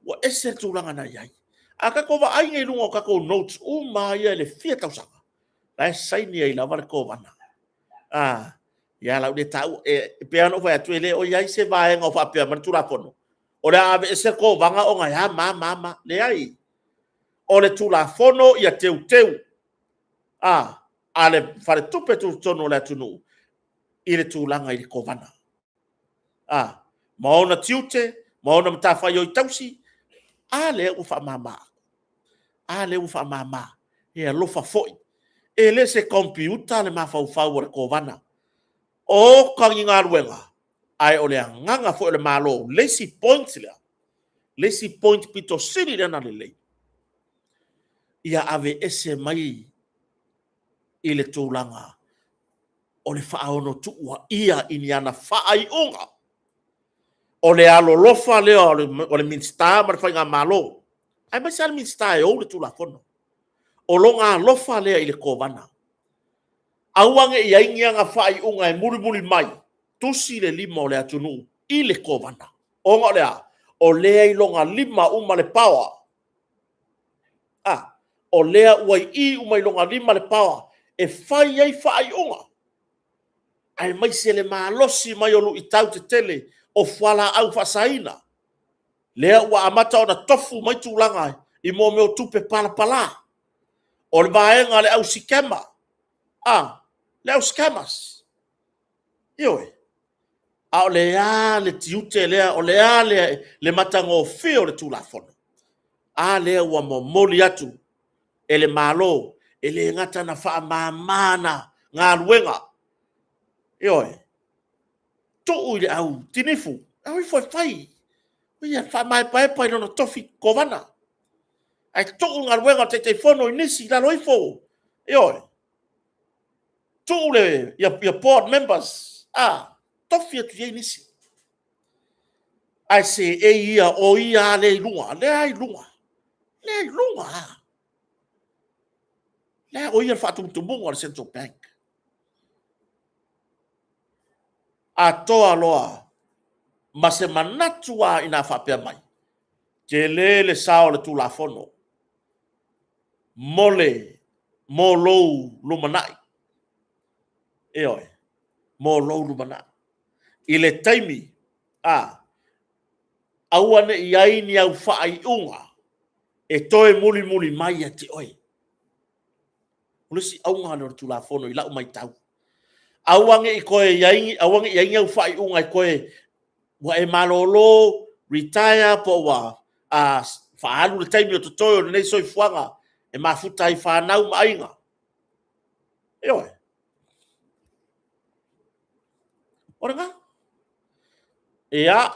Ua ese le tulaga na i ai. A tatou vaai nei i luga o tatou notes uma ia i le fia tausaga, la e saini ai lava le Kovana. A, ia lau le taua, e pei lava ona ou fai atu, e le o i ai se vaega o faapea mai le Tulafono, o le a aveese le Kovana ona e a ma a ma a ma. Leai. O le Tulafono ia teuteu a, a le Faletupe Tutotonu o le atunuu i le tulaga i le Kovana. A, ma ona tiute, ma ona matafaioi tausi, a lea ua faamama. A lea ua faamama. E alofa foi. E le se computer le mafaufau o le Kovana. Oka ni galuega, ae o le agaga foi o le Malo, le isi point lea, le isi point pito sili lea ona lelei, ia aveese mai i le tulaga o le faaonotuuaia i ni ana faaiuga. O le alolofa lea o le Minisita ma le Faigamalo, aemaise lava le Minisita e ou le Tulafono. O lona alofa lea i le Kovana. Aua ne i i ai ni ana faaiuga e mulimuli mai, tusi le lima o le atunuu i le Kovana. Ona o le a? O lea i lona lima uma le power. A, o lea ua i i uma i lona lima le power e fai ai faaiuga, aemaise le malosi mai o luitau tetele o fualaau faasaina, lea ua amata ona tofu mai tulaga i mea o tupe palapala. O le vaega a le au sikema, a, le au scammers. Ioe. A o le a le tiute lea, o le a le matagofie o le Tulafono? A lea ua momoli atu e le Malo, e le gata ina faamama ana galuega, ioe, tuu i le au tinifu, e o ifo e fai, ia faamaepaepa i lona tofi Kovana, ae tuu le galuega o le Taitaifono i nisi i lalo ifo. Ioe. Tuu ia board members, a, tofi atu i ai nisi. Ae seei ia, o ia lava lea e i luga, lea e i luga, lea e i luga lava. Lea o ia le faatumutumuga o le Central Bank. Atoa loa ma se manatu lava ina a faapea mai, tele le sao o le Tulafono mo le, mo lou lumanai. Ioe, mo lou lumanai. I le taimi, a, aua ne i i ai ni au faaiuga e toe mulimuli mai ia te oe. O le isi auga lea o le Tulafono i lau matau, aua ne i toe i ai, aua ne i i ai ni au faaiuga e toe, ua e malolo, retire po ua faaalu le taimi o totoe o lenei soifuaga e mafuta ai i fanau ma aiga. Ioe. O lena. Ia,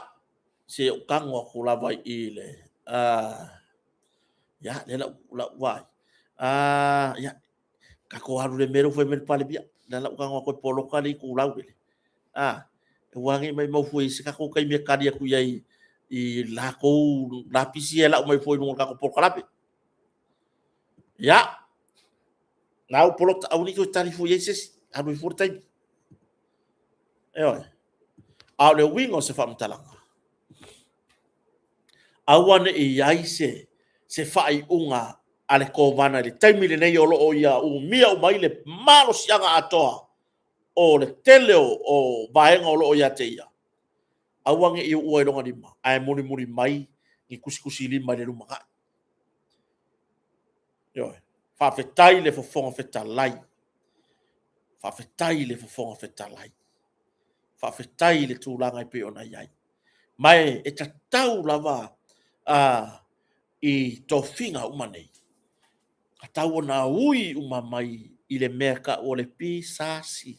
se i ou tago atu lava i i le... ia, lea o le a ou vaai. Ia, tatou alu i le mea lea ua fai mai ai le Palemia. O lea o le a ou tago atu e poloka le itulau lea. Aua ne i maumau fua i ai se tatou taimi e tali atu i ai i latou lapisi ia e lau mai fua i luga o le tatou polokalame. Ia, na ua poloka, aua ne i toe tali fua i ai se isi, alu ai fua le taimi. Ioe. A o le uiga o se faamatalaga, aua ne i i ai se faaiuga a le Kovana i le taimi lenei o lo o ia umia uma ai le malosiaga atoa o le tele o vaega o lo o ia te ia, aua ne i uua i lona lima, ae mulimuli mai ni tusitusilima i le lumanai. Ioe. Faafetai i le Fofoga Fetalai. Faafetai i le Fofoga Fetalai. Faafetai i le tulaga e pei ona i ai. Ma e tatau lava i tofiga uma nei, tatau ona ui uma mai i le mea e tau o le PSC,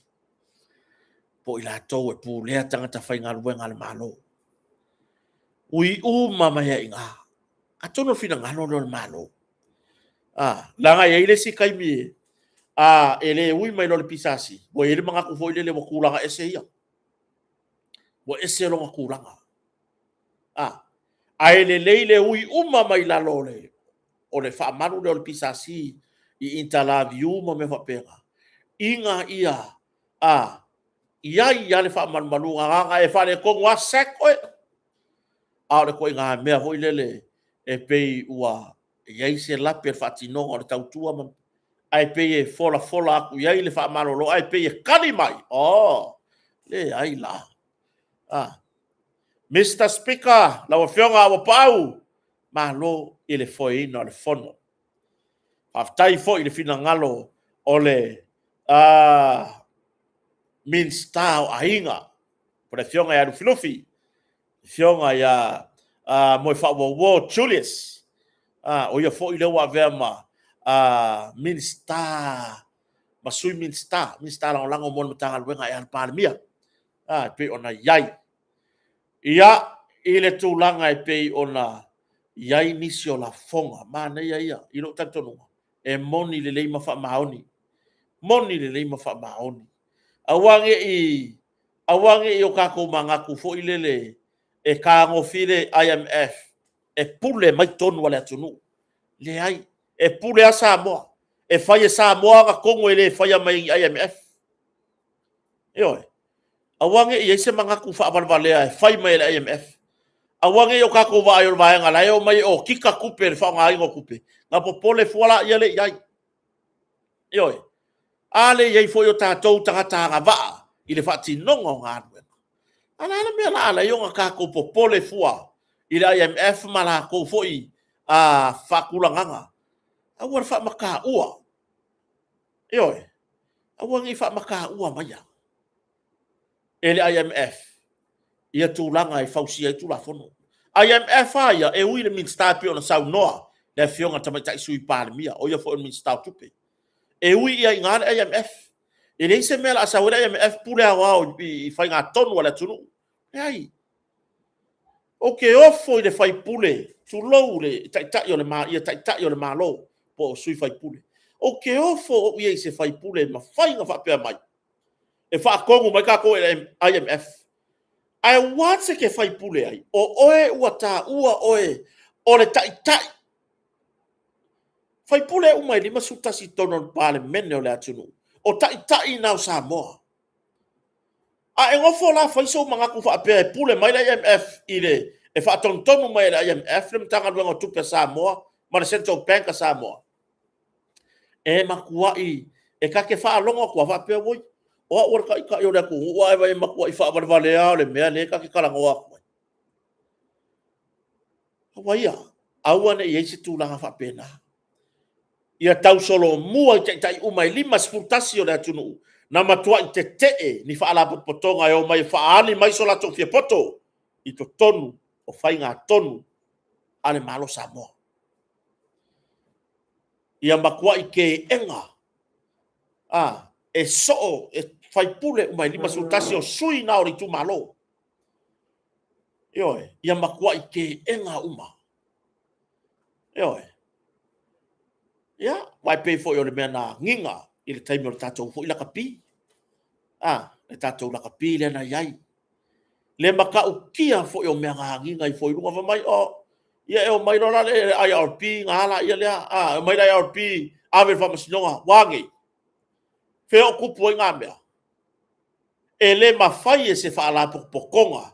po o i latou e pulea tagata faigaluega a le Malo. Ui uma mai ai i ina. Atonu o le finagalo lea o le Malo. Leaga e i ai le isi taimi e le ui mai loa i le PSC, ua i ai le manatu foi lele ua tulaga ese ia. Ua ese lona tulaga. Ae lelei le ui uma mai lalo o le faamalu lea o le PSC i interview ma mea faapena, ina ia i ai lava le faamalumaluga, na ona e faaletonu lava sack oe. A o le ituaiga mea foi lele e pei ua i ai se lape i le faatinoga o le tautua ma, ae pei e folafola atu i ai le faamalolo, ae pei e kali mai, oh, leai la. Ah. Mister Speaker, lau Afioga Auapaau, malo i le foeina o le Fono. Faafetai foi i le finagalo o le Minisita o Aiga, po o le Afioga ia Lufilufi, Afioga ia Moefaauouo Julius, o ia foi lea ua avea ma Minisita ma Sui Minisita, Minisita Lagolago mo le Matagaluega a le Palemia, e pei ona i ai. Ia, i le tulaga e pei ona i ai nisi o lafoga, manaia ia i lou talitonuga, e moni lelei ma faamaoni, moni lelei ma faamaoni. Aua ne i, aua ne i o tatou manatu foi lele e fetagofi le IMF e pule mai tonu a le atunuu. Leai, e pule lava Samoa. E fai e Samoa ana tonu e le faia mai e ni IMF. Ioe. Aua ne i i ai se manatu faavalevalea e fai mai e le IMF. Aua ne i o tatou vaai o le vaega la e omai e okika tupe i le faaaogaina o tupe, ona popole fua laia lea i ai. Ioe. A lea e i ai foi o tatou tagata agavaa i le faatinoga o galuega. A o le a le mea o le a ala ai ona tatou popole fua i le IMF ma latou foi faatulagaga, aua le faamataua. Ioe, aua ne i faamataua maia e le IMF ia tulaga e fausia ai Tulafono. IMF a ia, e ui i le Minisita e pei ona saunoa le Afioga i le Tamaitai Sui Palemia, o ia foi o le Minisita o Tupe. E ui ia i ina le IMF. E leai se mea o le a sau ai le IMF pule aoao i faigatonu a le atunuu. Leai. Ou te ofo i le faipule, tulou le taitai o le, ia taitai o le Malo po o sui faipule. Ou te ofo ou i ai i se faipule e mafai ona faapea mai, e faatonu mai tatou e le IMF. Ae once e te faipule ai, o oe ua taua oe o le taitai. Faipule uma e 51 i totonu o le Palemene o le atunuu, o taitai na o Samoa. A e nofo la fai sou manatu faapea e pule mai le IMF i le, e faatonutonu mai e le IMF le Matagaluega o Tupe a Samoa ma le Central Bank a Samoa, e matuai, e ta te faalogo atu lava faapea, oi, o au o le taitai o le atunuu ae vaai e matuai faavalevalea lava o le mea lea e ta te talanoa atu ai. Aua ia, aua ne i i ai se tulaga faapena. Ia tausolomua i taitai uma e 51 o le atunuu na matuai tetee ni faalapotopotoga e omai e faaali mai so latou fiapoto i totonu o faigatonu a le Malo o Samoa. Ia matuai teena a, e soo e faipule uma e 51 o sui na o le itumalo. Ioe, ia matuai teena uma. Ioe. Ia, aua e pei foi o le mea na agiga i le taimi o le tatou foi lakapi. A, le tatou lakapi lea na i ai. Le matautia foi o mea na agiga ifo i luga, fai mai, oh, ia e omai loa la le IRP na ala ia lea, a, e omai le IRP, ave i le faamasinoga, ua nei. Fea o tupu ai na mea? E le mafai e se faalapotopotoga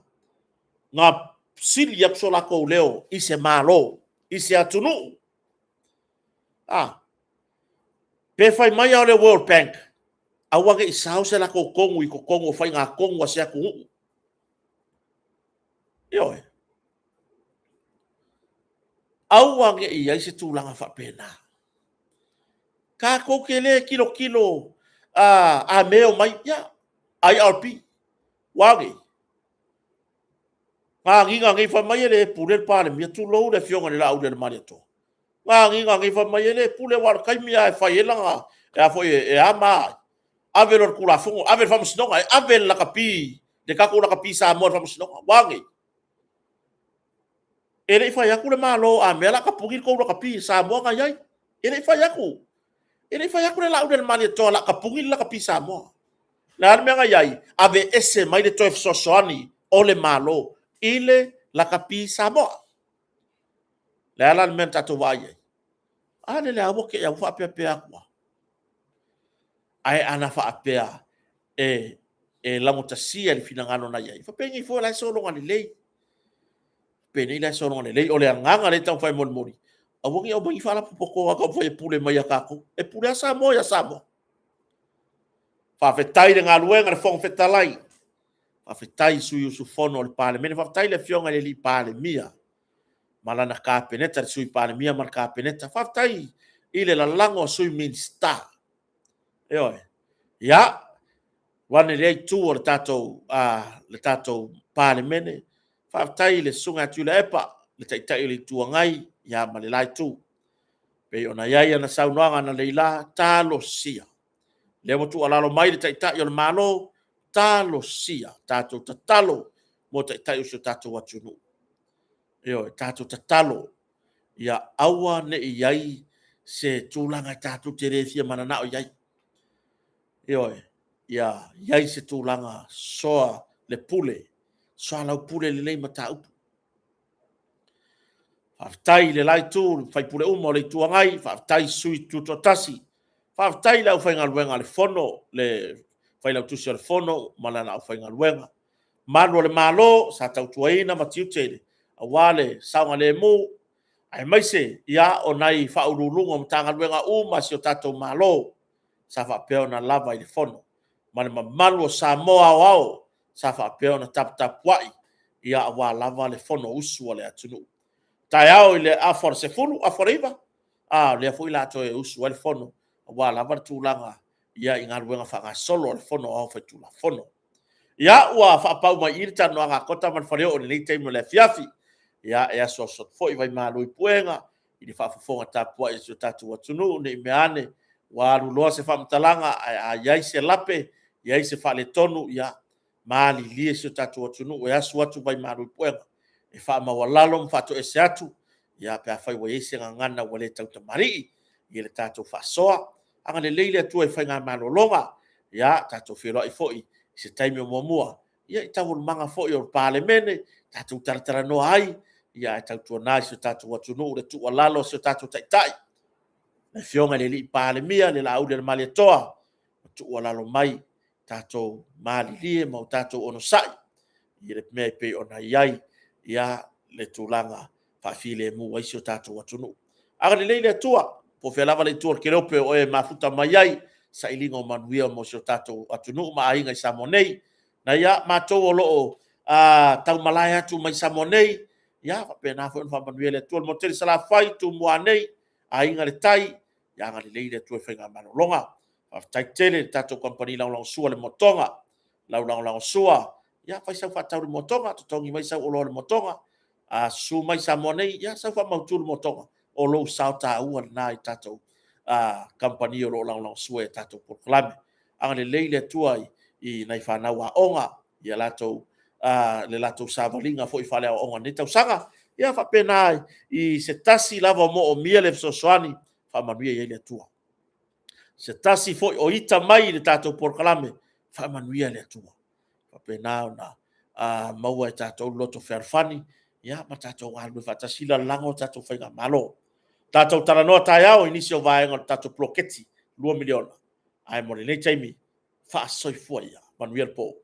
na sili atu so latou leo i se Malo, i se atunuu. A, pe fai mai lava o le World Bank, aua ne i sao se latou tonu i totonu o faigatonu a se atunuu. Ioe. Aua ne i i ai se tulaga faapena. Tatou te le tilotilo a mea e omai, ia, IRP, ua a nei? Agiga nei fai mai e le pule le Palemia, tulou le Afioga i le Laaulialemalietoa. Agiga nei fai mai e le pule aua o le taimi lava e fai ai lana, e a foi e a ma ai, ave loa le Tulafono, ave i le Faamasinoga, e ave le lakapi, le tatou lakapi Samoa i le Faamasinoga. Ua a nei? E le i fai atu le Malo a mea o le a tapuni le tou lakapi Samoa na i ai. E le i fai atu. E le i fai atu le Laaulialemalietoa o le a tapuni le lakapi Samoa. O le a le mea na i ai? Aveese mai le toe fesoasoani o le Malo i le lakapi Samoa. Le a la le mea na tatou vaai ai? A lele lava ua te ua faapeapea atu lava. Ae ana faapea e, e lagotasia le finagalo na i ai, faapenei foi o la e sologa lelei. Penei la e sologa lelei. O le agaga lea e taumafai e molimoli, aua ne i aumai ni faalapotopotoga taumafai e pule mai ia tatou. E pule lava Samoa ia Samoa. Faafetai le galuega le Fofoga Fetalai. Faafetai i sui usufono o le Palemene. Faafetai i le Afioga i le Palemia ma lana Kapeneta, le Sui Palemia ma le Kapeneta. Faafetai i le lalago a Sui Minisita. Ioe. Ia, wane lea itu o le tatou, le tatou Palemene. Faafetai i le Susuga ia Tuilaepa, le Taitai o le Itu Agai, ia ma le la itu. Pei ona i ai ana saunoaga analeila, talosia. Lea ua tuualalo mai le Taitai o le Malo, talosia, tatou tatalo mo Taitai o si o tatou atunuu. Ioe, tatou tatalo, ia aua ne i i ai se tulaga e tatou te le fia mananao i ai. Ioe, ia i ai se tulaga soa le pule, soa lau pule lenei mataupu. Faafetai i le la itu, sui usufono uma o le Itu Agai, faafetai i sui usufono tutoatasi, faafetai i le aufaigaluega a le Fono, le Failautusi o le Fono ma lana aufaigaluega. Malu o le Malo sa tautuaina ma tiute aua le saogalemu, aemaise ia o nai faauluuluga o Matagaluega uma a si o tatou Malo sa faapea ona lava i le Fono ma le mamalu o Samoa aoao sa faapea ona taputapuai ia aua lava le Fonousu a le atunuu. Taeao i le afa o le 10, afa o le 9, a o lea foi la toe usu ai le fono, aua lava le tulaga ia i galuega faagasolo a le Fono Aoao Faitulafono. Ia, ua faapau mai i i le talanoaga a Kota ma le Faleoo i lenei taimi o le afiafi. Ia, e asuasu atu foi vaimalu i puega i le faafofoga tapuai a si o tatou atunuu, ne i mea ane ua alu loa se faamatalaga, ae a i ai se lape, i ai se faaletonu, ia malilie si o tatou atunuu e asu atu vaimalu i puega e faamaualalo ma faatoese atu, ia pe afai ua i ai se gagana ua le tautamalii i le tatou faasoa. Agalelei le Atua i faiga malologa. Ia, tatou feiloai foi i se taimi o muamua, ia i taualumaga foi o le Palemene, tatou talatalanoa ai, ia ae tautuana i si o tatou atunuu le tuualalo a si o tatou Taitai, le Afioga i le Palemia, le Laaulialemalietoa, ma tuualalo mai, tatou malilie ma o tatou onosai i le mea e pei ona i ai le tulaga faafilemu ai si o tatou atunuu. Agalelei le Atua, po o fea lava le itu o le Kereope o e mafuta mai ai, sailiga o manuia mo si o tatou atunuu ma aiga i Samoa nei. Nai a matou o lo o taumalae atu mai Samoa nei, ia faapena foi ona faamanuia le Atua i le motu tele i Salafai, Tumua nei, Aiga i le Tai, ia agalelei le Atua i faigamalologa. Faafetai tele i le tatou kamupani lagolagosua i le motoga, lau lagolagosua, ia fai sau faatau i le motoga, totogi mai sau oloa i le motoga. A susu mai Samoa nei, ia sau faamautu le motoga, o lou sao taua lena i le tatou kamupani o lo o lagolagosua i a tatou polokalame. Agalelei le Atua i nai fanau aoga i le latou savaliga foi faaleaoaoga i lenei tausaga. Ia faapena i se tasi lava o moomia le fesoasoani, faamanuia i ai le Atua. Se tasi foi o ita mai i le tatou polokalame, faamanuia le Atua. Faapena ona maua e tatou le loto fealofani ma tatou galulue faatasi, lalago tatou faigamalo. Tatou talanoa taeao i nisi o vaega o le tatou poloketi $2 miliona. Ae mo lenei taimi, faasoifua ia. Manuia le po.